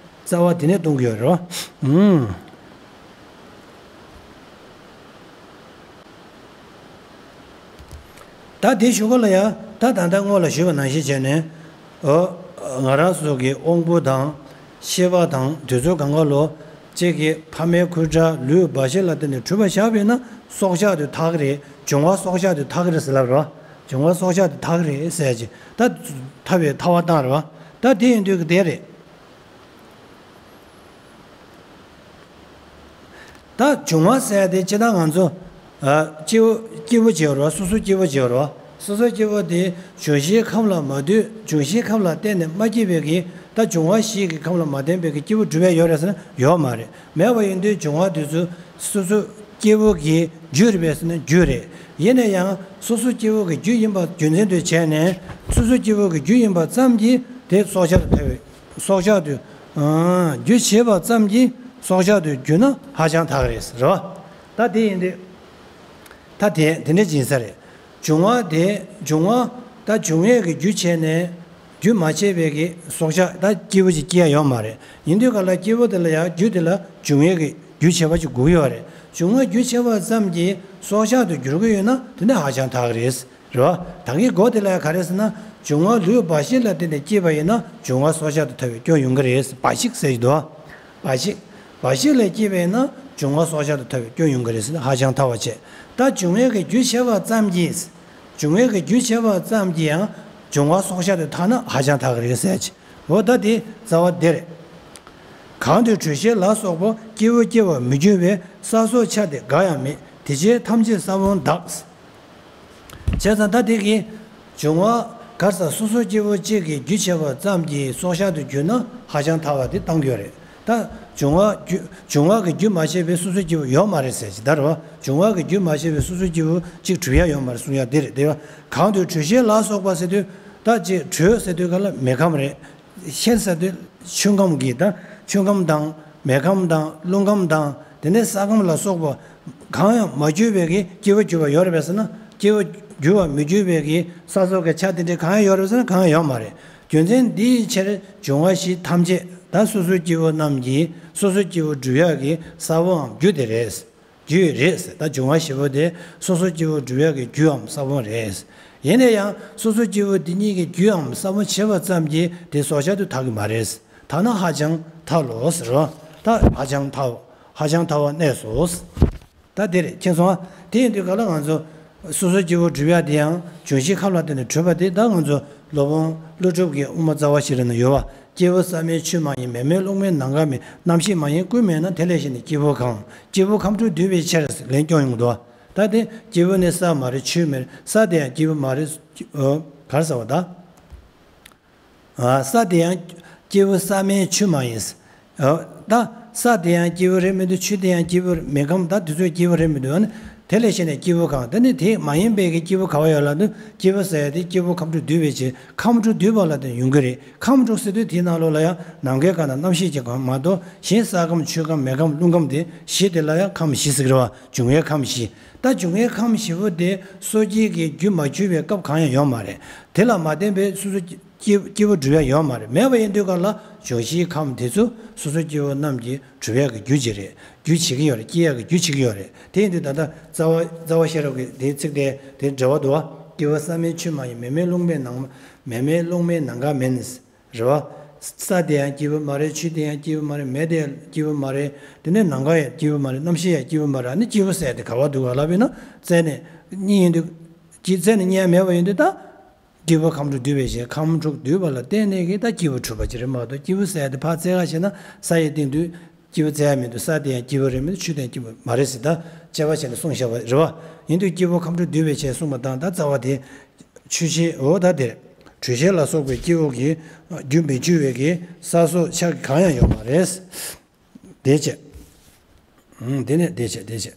རྩ་བ་དེ་ནས་གཏོང་གི་ཡོད་རེད་བ། ཨུམ། ད་དེ་ཞུ་ག་ལ་ཡ། ད་ད་ལྟ་སྔོན་ལ་ཞུས་པ་ནང་བཞིན་བྱས་ནས། འོ། ང་རང་ཚོ་གི་དབང་པོ་དང་ཤེས་པ་དང་དུས་ཚོད་གང་ག་ལོ་གཅིག་གི་ཕ་མའི་ཁུར་དགྲ་ལུས་འབའ་ཞིག་ལ་བརྟེན་ནས་གྲུབ་པ་བཞག་པས་ན་སྲོག་ཆགས་དུ་ཐག་རེད། འབྱུང་བ་སྲོག་ཆགས་དུ་ཐག་རེད་ཟེར་ལབ་རོ། འབྱུང་བ་སྲོག་ཆགས་དུ་ཐག་རེད་ཟེར་གྱི། ད་ཐབས་པའི་ཐ་བ་བཏང་རོ། ད་དེ་ཡིན་དུས་ཀྱི་དེ་རེད། ད་འབྱུང་བ་ཟེར་ཡ་དེ་སྤྱིར་བཏང་ང་ཚོ། ཨ། སྐྱེ་བོ་སྐྱེ་བོ་བྱེད་རོ། སོ་སོ་སྐྱེ་བོ་བྱེད་རོ། སོ་སོ་སྐྱེ་བོ་དེ་འབྱུང་བཞིའི་ཁམས་ལ་མ་ལྟོས། འབྱུང་བཞིའི་ཁམས་ལ་བརྟེན་ནས་མ་སྐྱེས་པའི་གི། ད་འབྱུང་བ་བཞི་གི་ཁམས་ལ་མ་བརྟེན་པའི་གི་སྐྱེ་བོ་གྲུབ་ཡ་ཡོད་རེད་ཟེར་ན་ཡོད་མ་རེད། མེད་པ་ཡིན་དུས་འབྱུང་བ་དེ་ཚོ་སོ་སོ་སྐྱེ་བོ་གི་རྒྱུ་རེད་པས་ཟེར་ན་རྒྱུ་རེད། ཡིན་ན་ཡང་སོ་སོ་སྐྱེ་བོ་གི་རྒྱུ་ཡིན་པ་རྒྱུ་མཚན་དུ་བྱས་ནས། སོ་སོ་སྐྱེ་བོ་གི་རྒྱུ་ཡིན་པ་ཙམ་གྱིས་དེ་སྲོག་ཆགས་དུ་ཐལ་བའི། སྲོག་ཆགས་དུ། ཨང་། རྒྱུ་བྱེད་པ་ཙམ་གྱིས་སྲོག་ཆགས་དུ་གྱུར་ན་ཧ་ཅང་ཐག་རེད་ཟེར་བ། ད་དེ་ཡིན་དུས། ད་དེ་དེ་འདྲ་ཅིག་ཡིན་ས་རེད། འབྱུང་བ་དེ། འབྱུང་བ། ད་འབྱུང་བའི་གི་རྒྱུ་བྱས་ནས། རྒྱུ་མ་བྱས་པའི་གི་སྲོག་ཆགས་ད་སྐྱེ་བོ་ཅིག་སྐྱེ་ཡ་ཡོད་མ་རེད། ཡིན་དུས་ག་ལ་སྐྱེ་བོ་དེ་ལ་ཡང་རྒྱུ་དེ་ལ་འབྱུང་བའི་གི་རྒྱུ་བྱེད་པ་ཅིག་དགོས་ཀྱི་ཡོད་རེད། འབྱུང་བ་རྒྱུ་བྱས་པ་ཙམ་གྱིས་སྲོག་ཆགས་དུ་གྱུར་གྱི་ཡོད་ན་དེ་ནི་ཧ་ཅང་ཐག་རེད། རེད་བ། ད་གིན་གོ་དེ་ལ་ཡང་ག་རེ་ཟེར་ན། འབྱུང་བ་ལུས་འབའ་ཞིག་ལ་བརྟེན་ནས་སྐྱེས་པ་ཡིན་ན་འབྱུང་བ་སྲོག་ཆགས་དུ་ཐལ་བའི་སྐྱོན་ཡོང་གི་རེད། འབའ་ཞིག་ཟེར་གྱི་འདུག་འབའ་ཞིག་འབའ་ཞིག་ལ་སྐྱེས་པ་ཡིན་ན་འབྱུང་བ་སྲོག་ཆགས་དུ་ཐལ་བའི་སྐྱོན་ཡོང་གི་རེད་ཟེར་ན་ཧ་ཅང་ཐག་པ་ཆད། ད་འབྱུང་བའི་གི་རྒྱུ་བྱས་པ་ཙམ་གྱིས། འབྱུང་བའི་གི་རྒྱུ་བྱས་པ་ཙམ་གྱིས་ཡང་འབྱུང་བ་སྲོག་ཆགས་དུ་ཐལ་ན་ཧ་ཅང་ཐག་གི་རེད་ཟེར་གྱི། འོ་ད་དེ་རྩ་བ་འདི་རེད། གང་དུ་དྲོད་གཤེར་ལ་སོགས་པ་སྐྱེ་བོ་སྐྱེ་བར་མི་འགྱུར་བའི་ས་སྲོག་ཆགས་དེ་འགའ་ཡང་མེད། དེ་ཕྱིར་ཐམས་ཅད་ས་བོན་དག་བྱས་ཙང་ད་དེ་གི་འབྱུང་བ་གར་ས་སོ་སོ་སྐྱེ་བོ་གཅིག་གི་རྒྱུ་བྱས་པ་ཙམ་གྱིས་སྲོག་ཆགས་དུ་གྱུར་ན་ཧ་ཅང་ཐལ་བ་དེ་བཏང་གི་ཡོད་རེད། ད་འབྱུང་བ་རྒྱུ་འབྱུང་བ་གི་རྒྱུ་མ་བྱས་པའི་སོ་སོ་སྐྱེ་བོ་ཡོད་མ་རེད་ཟེར་གྱི་ད་རེད་བ། འབྱུང་བ་གི་རྒྱུ་མ་བྱས་པའི་སོ་སོ་སྐྱེ་བོ་གཅིག་གྲུབ་ཡ་ཡོད་མ་རེད་གསུང་ཡ་དེ་རེད་དེ། གང་དུ་དྲོད་གཤེར་ལ་སོགས་པ་ཟེར་དུས། ད་ཅེས་དྲོད་ཟེར་དུས་ག་ལ་མེ་ཁམས་རེད། གཤེར་ཟེར་དུས་ཆུ་ཁམས་ཀྱི་ད་ཆུ་ཁམས་དང་མེ་ཁམས་དང་རླུང་ཁམས་དང་དེ་ནས་ས་ཁམས་ལ་སོགས་པ་གང་ཡང་མ་གྱུར་པའི་གི་སྐྱེ་བོ་གྱུར་པ་ཡོད་རེད་པས་ཟེར་ན། སྐྱེ་བོ་གྱུར་པ་མི་འགྱུར་བའི་གི་ས་སོགས་ཀྱི་ཆ་དེ་འདྲ་གང་ཡང་ཡོད་རེད་ཟེར་ན་གང་ཡང་ཡོད་མ་རེད། རྒྱུ་མཚན་འདིའི་ཕྱིར་འབྱུང་བ་བཞི་ཐམས་ཅད་ད་སོ་སོ་སྐྱེ་བོ་རྣམས་ཀྱི་སོ་སོ་སྐྱེ་བོ་སྒྲུབ་ཡག་གི་ས་བོའམ་རྒྱུ་དེ་རེད། རྒྱུ་རེད་ཟེར། ད་འབྱུང་བ་བཞི་པོ་དེ་སོ་སོ་སྐྱེ་བོ་སྒྲུབ་ཡག་གི་རྒྱུའམ་ས་བོན་རེད། ཡིན་ན་ཡང་སོ་སོ་སྐྱེ་བོ་འདི་གཉིས་ཀྱི་རྒྱུའམ་ས་བོན་བྱེད་པ་ཙམ་གྱིས་དེ་སྲོག་ཆགས་དུ་ཐལ་གྱི་མ་རེད། ཐལ་ན་ཧ་ཅང་ཐལ་ལོ་ཟེར་རོ། ད་ཧ་ཅང་ཐལ། ཧ་ཅང་ཐལ་བ་གནས་སོ། ད་དེ་རེད་མཁྱེན་སོང་ཨ། དེ་ཡིན་དུས་ག་ལ་ང་ཚོ་སོ་སོ་སྐྱེ་བོ་སྒྲུབ་ཡག་དེ་ཡང་འབྱུང་བཞིའི་ཁམས་ལ་བརྟེན་ནས་གྲུབ་པ་དེ་ད་ང་ཚོ་སློབ་དཔོན་ཀླུ་སྒྲུབ་ཀྱི་དབུ་མ་རྩ་བ་ཞིག་རེད་ན་ཡོད་བ། སྐྱེས་བུ་བསམ་ཡས་ཆོས་མ་ཡིན། མེ་མེད་རླུང་མེད་ནམ་མཁའ་མེད། རྣམ་ཤེས་མ་ཡིན་ཀུན་མེད་ན། དེ་ལས་གཞན་ནི་སྐྱེས་བུ་གང་། སྐྱེས་བུ་ཁམས་དྲུག་འདུས་པའི་ཕྱིར། ལན་སྐྱོན་ཡོང་གི་འདུག་ད་དེ་སྐྱེས་བུ་ནི་ས་མ་རེད་ཆུ་མེད། ས་དེ་ཡང་སྐྱེས་བུ་མ་རེད། ཨོ། ག་རེ་ཟེར་བ་ད། ཨ། ས་དེ་ཡང་སྐྱེས་བུ་ས་མེད་ཆུ་མ་ཡིན། ཨོ། ད་ས་དེ་ཡང་སྐྱེས་བུ་རེད་མི་འདུག་ཆུ་དེ་ཡང་སྐྱེས་བུ་མེ་ཁམས་ད་དེ་ཚོ་སྐྱེས་བུ་རེད་མི་འདུག་ཨ་ནི་དེ་ལས་གཞན་ནི་སྐྱེས་བུ་གང་། དེ་ནི་དེ་མ་ཡིན་པའི་གི་སྐྱེས་བུ་ག་བ་ཡོད་ལབ་དུས་སྐྱེས་བུ་ཟེར་ཡ་དེ་སྐྱེས་བུ་ཁམས་དྲུག་འདུས་པའི་ཕྱིར་ཁམས་དྲུག་འདུས་པ་ལ་དེ་ཡོང་གི་རེད། ཁམས་དྲུག་ཟེར་དུས་དེའི་ནང་ལོགས་ལ་ཡང་ནམ་མཁའི་མཁའ་དང་རྣམ་ཤེས་ཀྱི་ཁམས་མ་གཏོགས་གཞན་ས་ཁམས་ཆུ་ཁམས་མེ་ཁམས་རླུང་ཁམས་དེ་བཞི་དེ་ལ་ཡང་ཁམས་བཞི་ཟེར་གི་རེད་བ། འབྱུང་བའི་ཁམས་བཞི། ད་འབྱུང་བའི་ཁམས་བཞི་པོ་དེ་སོ་སྐྱེ་གི་རྒྱུ་མ་གྱུར་པའི་སྐབས་གང་ཡང་ཡོད་མ་རེད། དེ་ལ་མ་བརྟེན་པའི་སོ་སོ་སྐྱེ་སྐྱེ་བོ་སྒྲུབ་ཡ་ཡོད་མ་རེད། མེད་པ་ཡིན་དུས་ག་ལ་འབྱུང་བཞིའི་ཁམས་དེ་ཚོ་སོ་སོ་སྐྱེ་བོ་རྣམས་ཀྱི་སྒྲུབ་ཡ་གི་རྒྱུ་ཅིག་རེད། རྒྱུ་བྱེད་ཀྱི་ཡོད་རེད། སྐྱེ་ཡ་གི་རྒྱུ་བྱེད་ཀྱི་ཡོད་རེད། དེ་ཡིན་དུས་ད་ལྟ་རྩ་བ་རྩ་བ་ཤེས་རབ་ཀྱི་དེའི་ཚིག་དེ་དེ་འབྲེལ་བ་འདུག་བ། སྐྱེས་བུ་ས་མེད་ཆུ་མ་ཡིན། མེ་མེད་རླུང་མེད་ནམ། མེ་མེད་རླུང་མེད་ནམ་མཁའ་མེད། རེད་བ། ས་དེ་ཡང་སྐྱེས་བུ་མ་རེད། ཆུ་དེ་ཡང་སྐྱེས་བུ་མ་རེད། མེ་དེ་ཡང་སྐྱེས་བུ་མ་རེད། དེ་ནས་ནམ་མཁའ་ཡང་སྐྱེས་བུ་མ་རེད། རྣམ་ཤེས་ཡང་སྐྱེས་བུ་མ་རེད། ཨ་ནི་སྐྱེས་བུ་ཟེར་ཡ་དེ་ག་བ་འདུག་ག་ལབ་ཡིན་ན་རྩད་ནས་རྙེད་ཡོང་དུས། རྩད་ནས་རྙེད་ཡ་མེད་པ་ཡིན་དུས་ད། སྐྱེས་བུ་ཁམས་དྲུག་འདུས་པའི་ཕྱིར་ཁམས་དྲུག་འདུས་པ་ལ་བརྟེན་ནས་ཀྱི་ད་སྐྱེས་བུ་གྲུབ་པ་ཅིག་རེད་མ་གཏོགས་སྐྱེས་བུ་ཟེར་ཡ་དེ་ཕར་བཙལ་ག་བྱས་ན་ས་ཡི་སྟེང་དུ་སྐྱེས་བུ་བཙལ་ཡ་མི་འདུག་ས་དེ་ཡང་སྐྱེས་བུ་རེད་མི་འདུག་ཆུ་དེ་ཡང་སྐྱེས་བུ་མ་རེད་ཟེར། ད་དཔྱད་པ་བྱས་ནས་གསུངས་བཞག་པ་རེད་བ། ཡིན་དུས་སྐྱེས་བུ་ཁམས་དྲུག་འདུས་པའི་ཕྱིར་གསུངས་པ་དང་ད་རྩ་བ་དེ། ཆུ་ཤེལ་འོ་ད་དེར། དྲོད་གཤེར་ལ་སོགས་པའི་སྐྱེ་བོ་གི། རྒྱུ་མི་གྱུར་བའི་གི་ས་སྲོག་ཆགས་ཀྱི་གང་ཡང་ཡོད་མ་རེད། དེ་བྱས། ཨང་། དེ་ནས་དེ་བྱས་དེ་བྱས།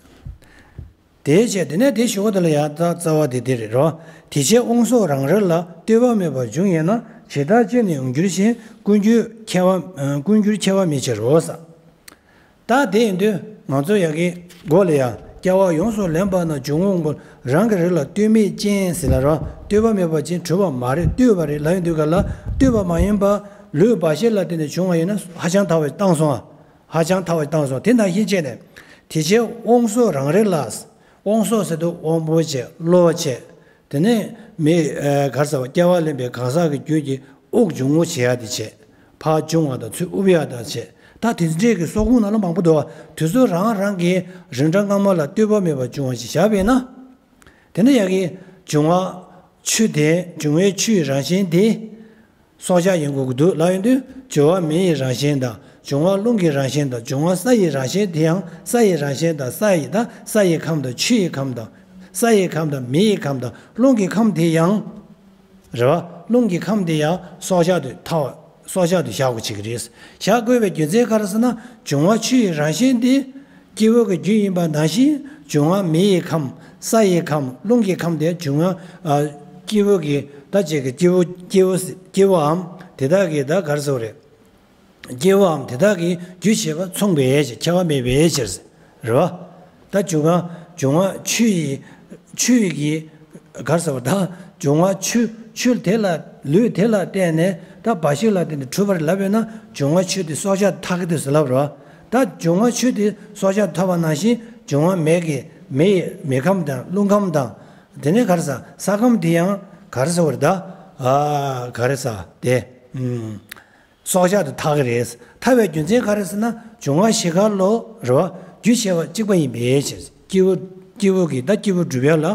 དེ་བྱས་དེ་ནས་དེ་ཞུ་བ་དེ་ལ་ཡང་ད་རྩ་བ་དེ་དེ་རེད་རོ། དེ་ཕྱིར་དབང་སྲོག་རང་རེ་ལ་ལྟོས་པ་མེད་པར་འབྱུང་ཡོད་ན་ཇི་ལྟར་སྐྱེ་ནས་འོང་འགྱུར་ཞེས་ཀུན་འགྱུར་ཁྱད་པར་ཀུན་འགྱུར་ཁྱད་པར་མེད་ཕྱིར་རོ་ཟེར། ད་དེ་ཡིན་དུས་ང་ཚོ་ཡ་གི་མགོ་ལ་ཡ་སྐྱེ་བ་ཡོངས་སུ་ལེན་པ་ན་འབྱུང་བ་དབང་པོ་རང་གི་རིགས་ལ་ལྟོས་མེད་ཅན་ཟེར་ལ་རོ། ལྟོས་པ་མེད་པ་ཅན་གྲུབ་པ་མ་རེད་ལྟོས་པ་རེད་ལབ་ཡོང་དུས་ག་ལ་ལྟོས་པ་མ་ཡིན་པ་ལུས་འབའ་ཞིག་ལ་བརྟེན་ནས་བྱུང་བ་ཡིན་ན་ཧ་ཅང་ཐལ་བ་བཏང་སོང་ཨ། ཧ་ཅང་ཐལ་བ་བཏང་སོང་། དེ་ནང་བཞིན་བྱས་ནས་དེ་ཕྱིར་དབང་སྲོག་རང་རེ་ལ། དབང་སྲོག་ཟེར་དུས་དབང་པོ་བྱས་བློ་བྱས། དེ་ནས་མི་གར་ཟ་བ་སྐྱེ་བ་ལེན་པའི་གང་ཟག་གི་རྒྱུད་ཀྱི་དབུགས་འབྱུང་བ་བྱེད་ཡ་དེ་བྱས། ཕར་འབྱུང་བ་དང་ཚུར་དབུབ་ཡ་དང་བྱས། ད་དེ་འདྲས་ཀྱི་སྲོག་ཁུངས་ནང་ལ་མང་པོ་འདུག་བ། དེ་ཚོ་རང་རང་གི་རིགས་འདྲ་སྔ་མ་ལ་ལྟོས་པ་མེད་པར་འབྱུང་བ་ཞིག་བཞག་པས་ན། དེ་ནས་ཡ་གི་འབྱུང་བ་ཆུ་དེ་འབྱུང་བའི་ཆུ་ཡི་རང་བཞིན་དེ། སྲོག་ཆགས་ཡིན་དགོས་ཀྱི་འདུག་ལབ་ཡོང་དུས། འབྱུང་བ་མེ་ཡི་རང་བཞིན་དང་། འབྱུང་བ་རླུང་གི་རང་བཞིན་དང་། འབྱུང་བ་ས་ཡི་རང་བཞིན་དེ་ཡང་ས་ཡི་རང་བཞིན་དང་། ས་ཡི་དང་ས་ཡི་ཁམས་དང་ཆུ་ཡི་ཁམས་དང་། ས་ཡི་ཁམས་དང་མེ་ཡི་ཁམས་དང་རླུང་གི་ཁམས་དེ་ཡང་། རེད་བ། རླུང་གི་ཁམས་དེ་ཡང་སྲོག་ཆགས་དུ་ཐལ་བ། སྲོག་ཆགས་དུ་བཞག་དགོས་བྱེད་ཀྱི་རེད། བཞག་དགོས་པའི་རྒྱུ་མཚན་ག་རེ་ཟེར་ན། འབྱུང་བ་ཆུ་ཡི་རང་བཞིན་དེ། སྐྱེ་བོ་གི་རྒྱུ་ཡིན་པ་ནང་བཞིན། འབྱུང་བ་མེ་ཡི་ཁམས། ས་ཡི་ཁམས། རླུང་གི་ཁམས་དེ་འབྱུང་བ། ཨ། སྐྱེ་བོ་གི་ད་ཅིག་གི་སྐྱེ་བོ་སྐྱེ་བོ་སྐྱེ་བོའམ་དེ་དག་གི་ད་ག་རེ་ཟེར་བ་རེད། སྐྱེ་བོའམ་དེ་དག་གི་རྒྱུ་བྱེད་པ་མཚུངས་པའི་ཕྱིར། ཁྱད་པར་མེད་པའི་ཕྱིར། རེད་བ། ད་འབྱུང་བ་འབྱུང་བ་ཆུ་ཡི་ཆུ་ཡི་གི་ག་རེ་ཟེར་བ། ད་འབྱུང་བ་ཆུ་ཆུ་དེ་ལ་ལུས་དེ་ལ་བརྟེན་ནས་ད་འབའ་ཞིག་ལ་བརྟེན་ནས་གྲུབ་པ་རེད་ལབ་ཡོད་ན། འབྱུང་བ་ཆུ་དེ་སྲོག་ཆགས་ཐག་གི་དུས་སུ་ལབ་རེད་བ། ད་འབྱུང་བ་ཆུ་དེ་སྲོག་ཆགས་ཐག་པ་ནང་བཞིན། འབྱུང་བ་མེ་གི་མེ་ཡི་མེ་ཁམས་དང་རླུང་ཁམས་དང་། དེ་ནས་ག་རེ་ཟ། ས་ཁམས་དེ་ཡང་ག་རེ་ཟེར་བ་རེད། ད་ཨ་ག་རེ་ཟ་དེ། ཨུམ། སྲོག་ཆགས་དུ་ཐལ་གྱི་རེད། ཐལ་བའི་རྒྱུ་མཚན་ག་རེ་ཟེར་ན། འབྱུང་བ་བཞི་ཀ་ལོ་རེད་བ། རྒྱུ་བྱེད་པ་གཅིག་པ་ཡིན་པའི་ཕྱིར། སྐྱེ་བོ་སྐྱེ་བོ་གི་ད་སྐྱེ་བོ་སྒྲུབ་ཡ་ལ།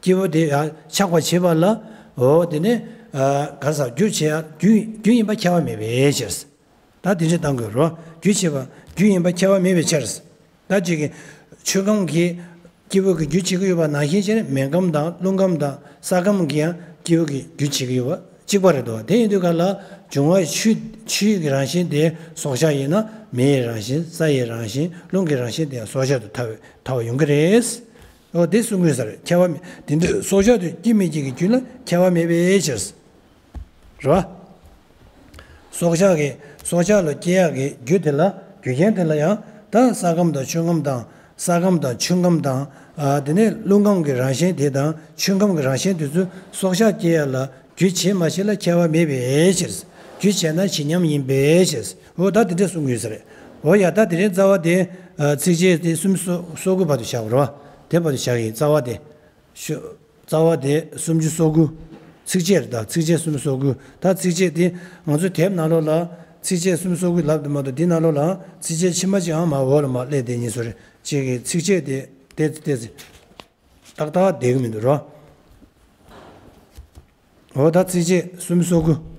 སྐྱེ་བོ་དེ་ཡང་ཆགས་པ་བྱེད་པ་ལ། འོ་དེ་ནས་ཨ་ག་རེ་ཟ། རྒྱུ་བྱེད་ཡ་རྒྱུ་རྒྱུ་ཡིན་པ་ཁྱད་པར་མེད་པའི་ཕྱིར། ད་དེ་འདྲ་བཏང་དགོས་རེད་བ། རྒྱུ་བྱེད་པ་རྒྱུ་ཡིན་པ་ཁྱད་པར་མེད་པའི་ཕྱིར། ད་ཅིག་གི་ཆུ་ཁམས་ཀྱི་སྐྱེ་བོ་གི་རྒྱུ་བྱེད་ཀྱི་ཡོད་པ་ནང་བཞིན་བྱས་ནས། མེ་ཁམས་དང་རླུང་ཁམས་དང་ས་ཁམས་ཀྱི་ཡང་སྐྱེ་བོ་གི་རྒྱུ་བྱེད་ཀྱི་ཡོད་པ་གཅིག་པ་རེད་དོ། དེ་ཡིན་དུས་ག་ལ། འབྱུང་བ་ཆུ་ཆུ་ཡི་རང་བཞིན་དེ་སྲོག་ཆགས་ཡིན་ན། མེ་ཡི་རང་བཞིན། ས་ཡི་རང་བཞིན། རླུང་གི་རང་བཞིན་དེ་ཡང་སྲོག་ཆགས་དུ་ཐལ་བའི་ཐལ་བ་ཡོང་གི་རེད། འོ་དེ་གསུང་གི་ཡོད་ས་རེད། ཁྱད་པར་མེད། དེ་འདྲ་སྲོག་ཆགས་དུ་སྐྱེ་མི་སྐྱེ་གི་རྒྱུ་ལ་ཁྱད་པར་མེད་པའི་ཕྱིར། རེད་བ། སྲོག་ཆགས་ཀྱི་སྲོག་ཆགས་ལ་སྐྱེ་ཡག་གི་རྒྱུ་དེ་ལ། རྒྱུ་རྐྱེན་དེ་ལ་ཡང་། ད་ས་ཁམས་དང་ཆུ་ཁམས་དང་། ས་ཁམས་དང་ཆུ་ཁམས་དང་། ཨ་དེ་ནས་རླུང་ཁམས་ཀྱི་རང་བཞིན་དེ་དང་ཆུ་ཁམས་ཀྱི་རང་བཞིན་དེ་ཚོ་སྲོག་ཆགས་སྐྱེ་ཡག་ལ་རྒྱུ་བྱེད་མ་བྱེད་ལ་ཁྱད་པར་མེད་པའི་ཕྱིར། རྒྱུ་བྱས་ན་བྱེད་མཉམ་ཡིན་པའི་ཕྱིར། འོ་ད་དེ་འདྲ་གསུང་གི་ཡོད་ས་རེད། འོ་ཡ། ད་དེ་རིང་རྩ་བ་དེ། ཨ་ཚིགས་བཅད་དེ་སུམ་ཅུ་སོ་དགུ་བར་དུ་བཞག་པ་རེད་བ། དེ་བར་དུ་བཞག་གི་ཡིན། རྩ་བ་དེ། ཤོ། རྩ་བ་དེ་སུམ་ཅུ་སོ་དགུ། ཚིགས་བཅད་རེད། ད་ཚིགས་བཅད་སུམ་ཅུ་སོ་དགུ། ད་ཚིགས་བཅད་དེ་ང་ཚོའི་དེབ་ནང་ལོགས་ལ་ཚིགས་བཅད་སུམ་ཅུ་སོ་དགུ་ལབ་དུ་མ་གཏོགས། འདི་ནང་ལོགས་ལའང་ཚིགས་བཅད་ཕྱི་མ་གཅིག་ཨང་མར་འོག་ལ་མར་སླེབས་བསྡད་ནས་བཟོ་རེད། ཅིག་གི་ཚིགས་བཅད་དེ་དེ་དེ་ཏག་ཏག་བསྡད་ཀྱི་མི་འདུག་རོ། འོ་ད་ཚིགས་བཅད་སུམ་ཅུ་སོ་དགུ།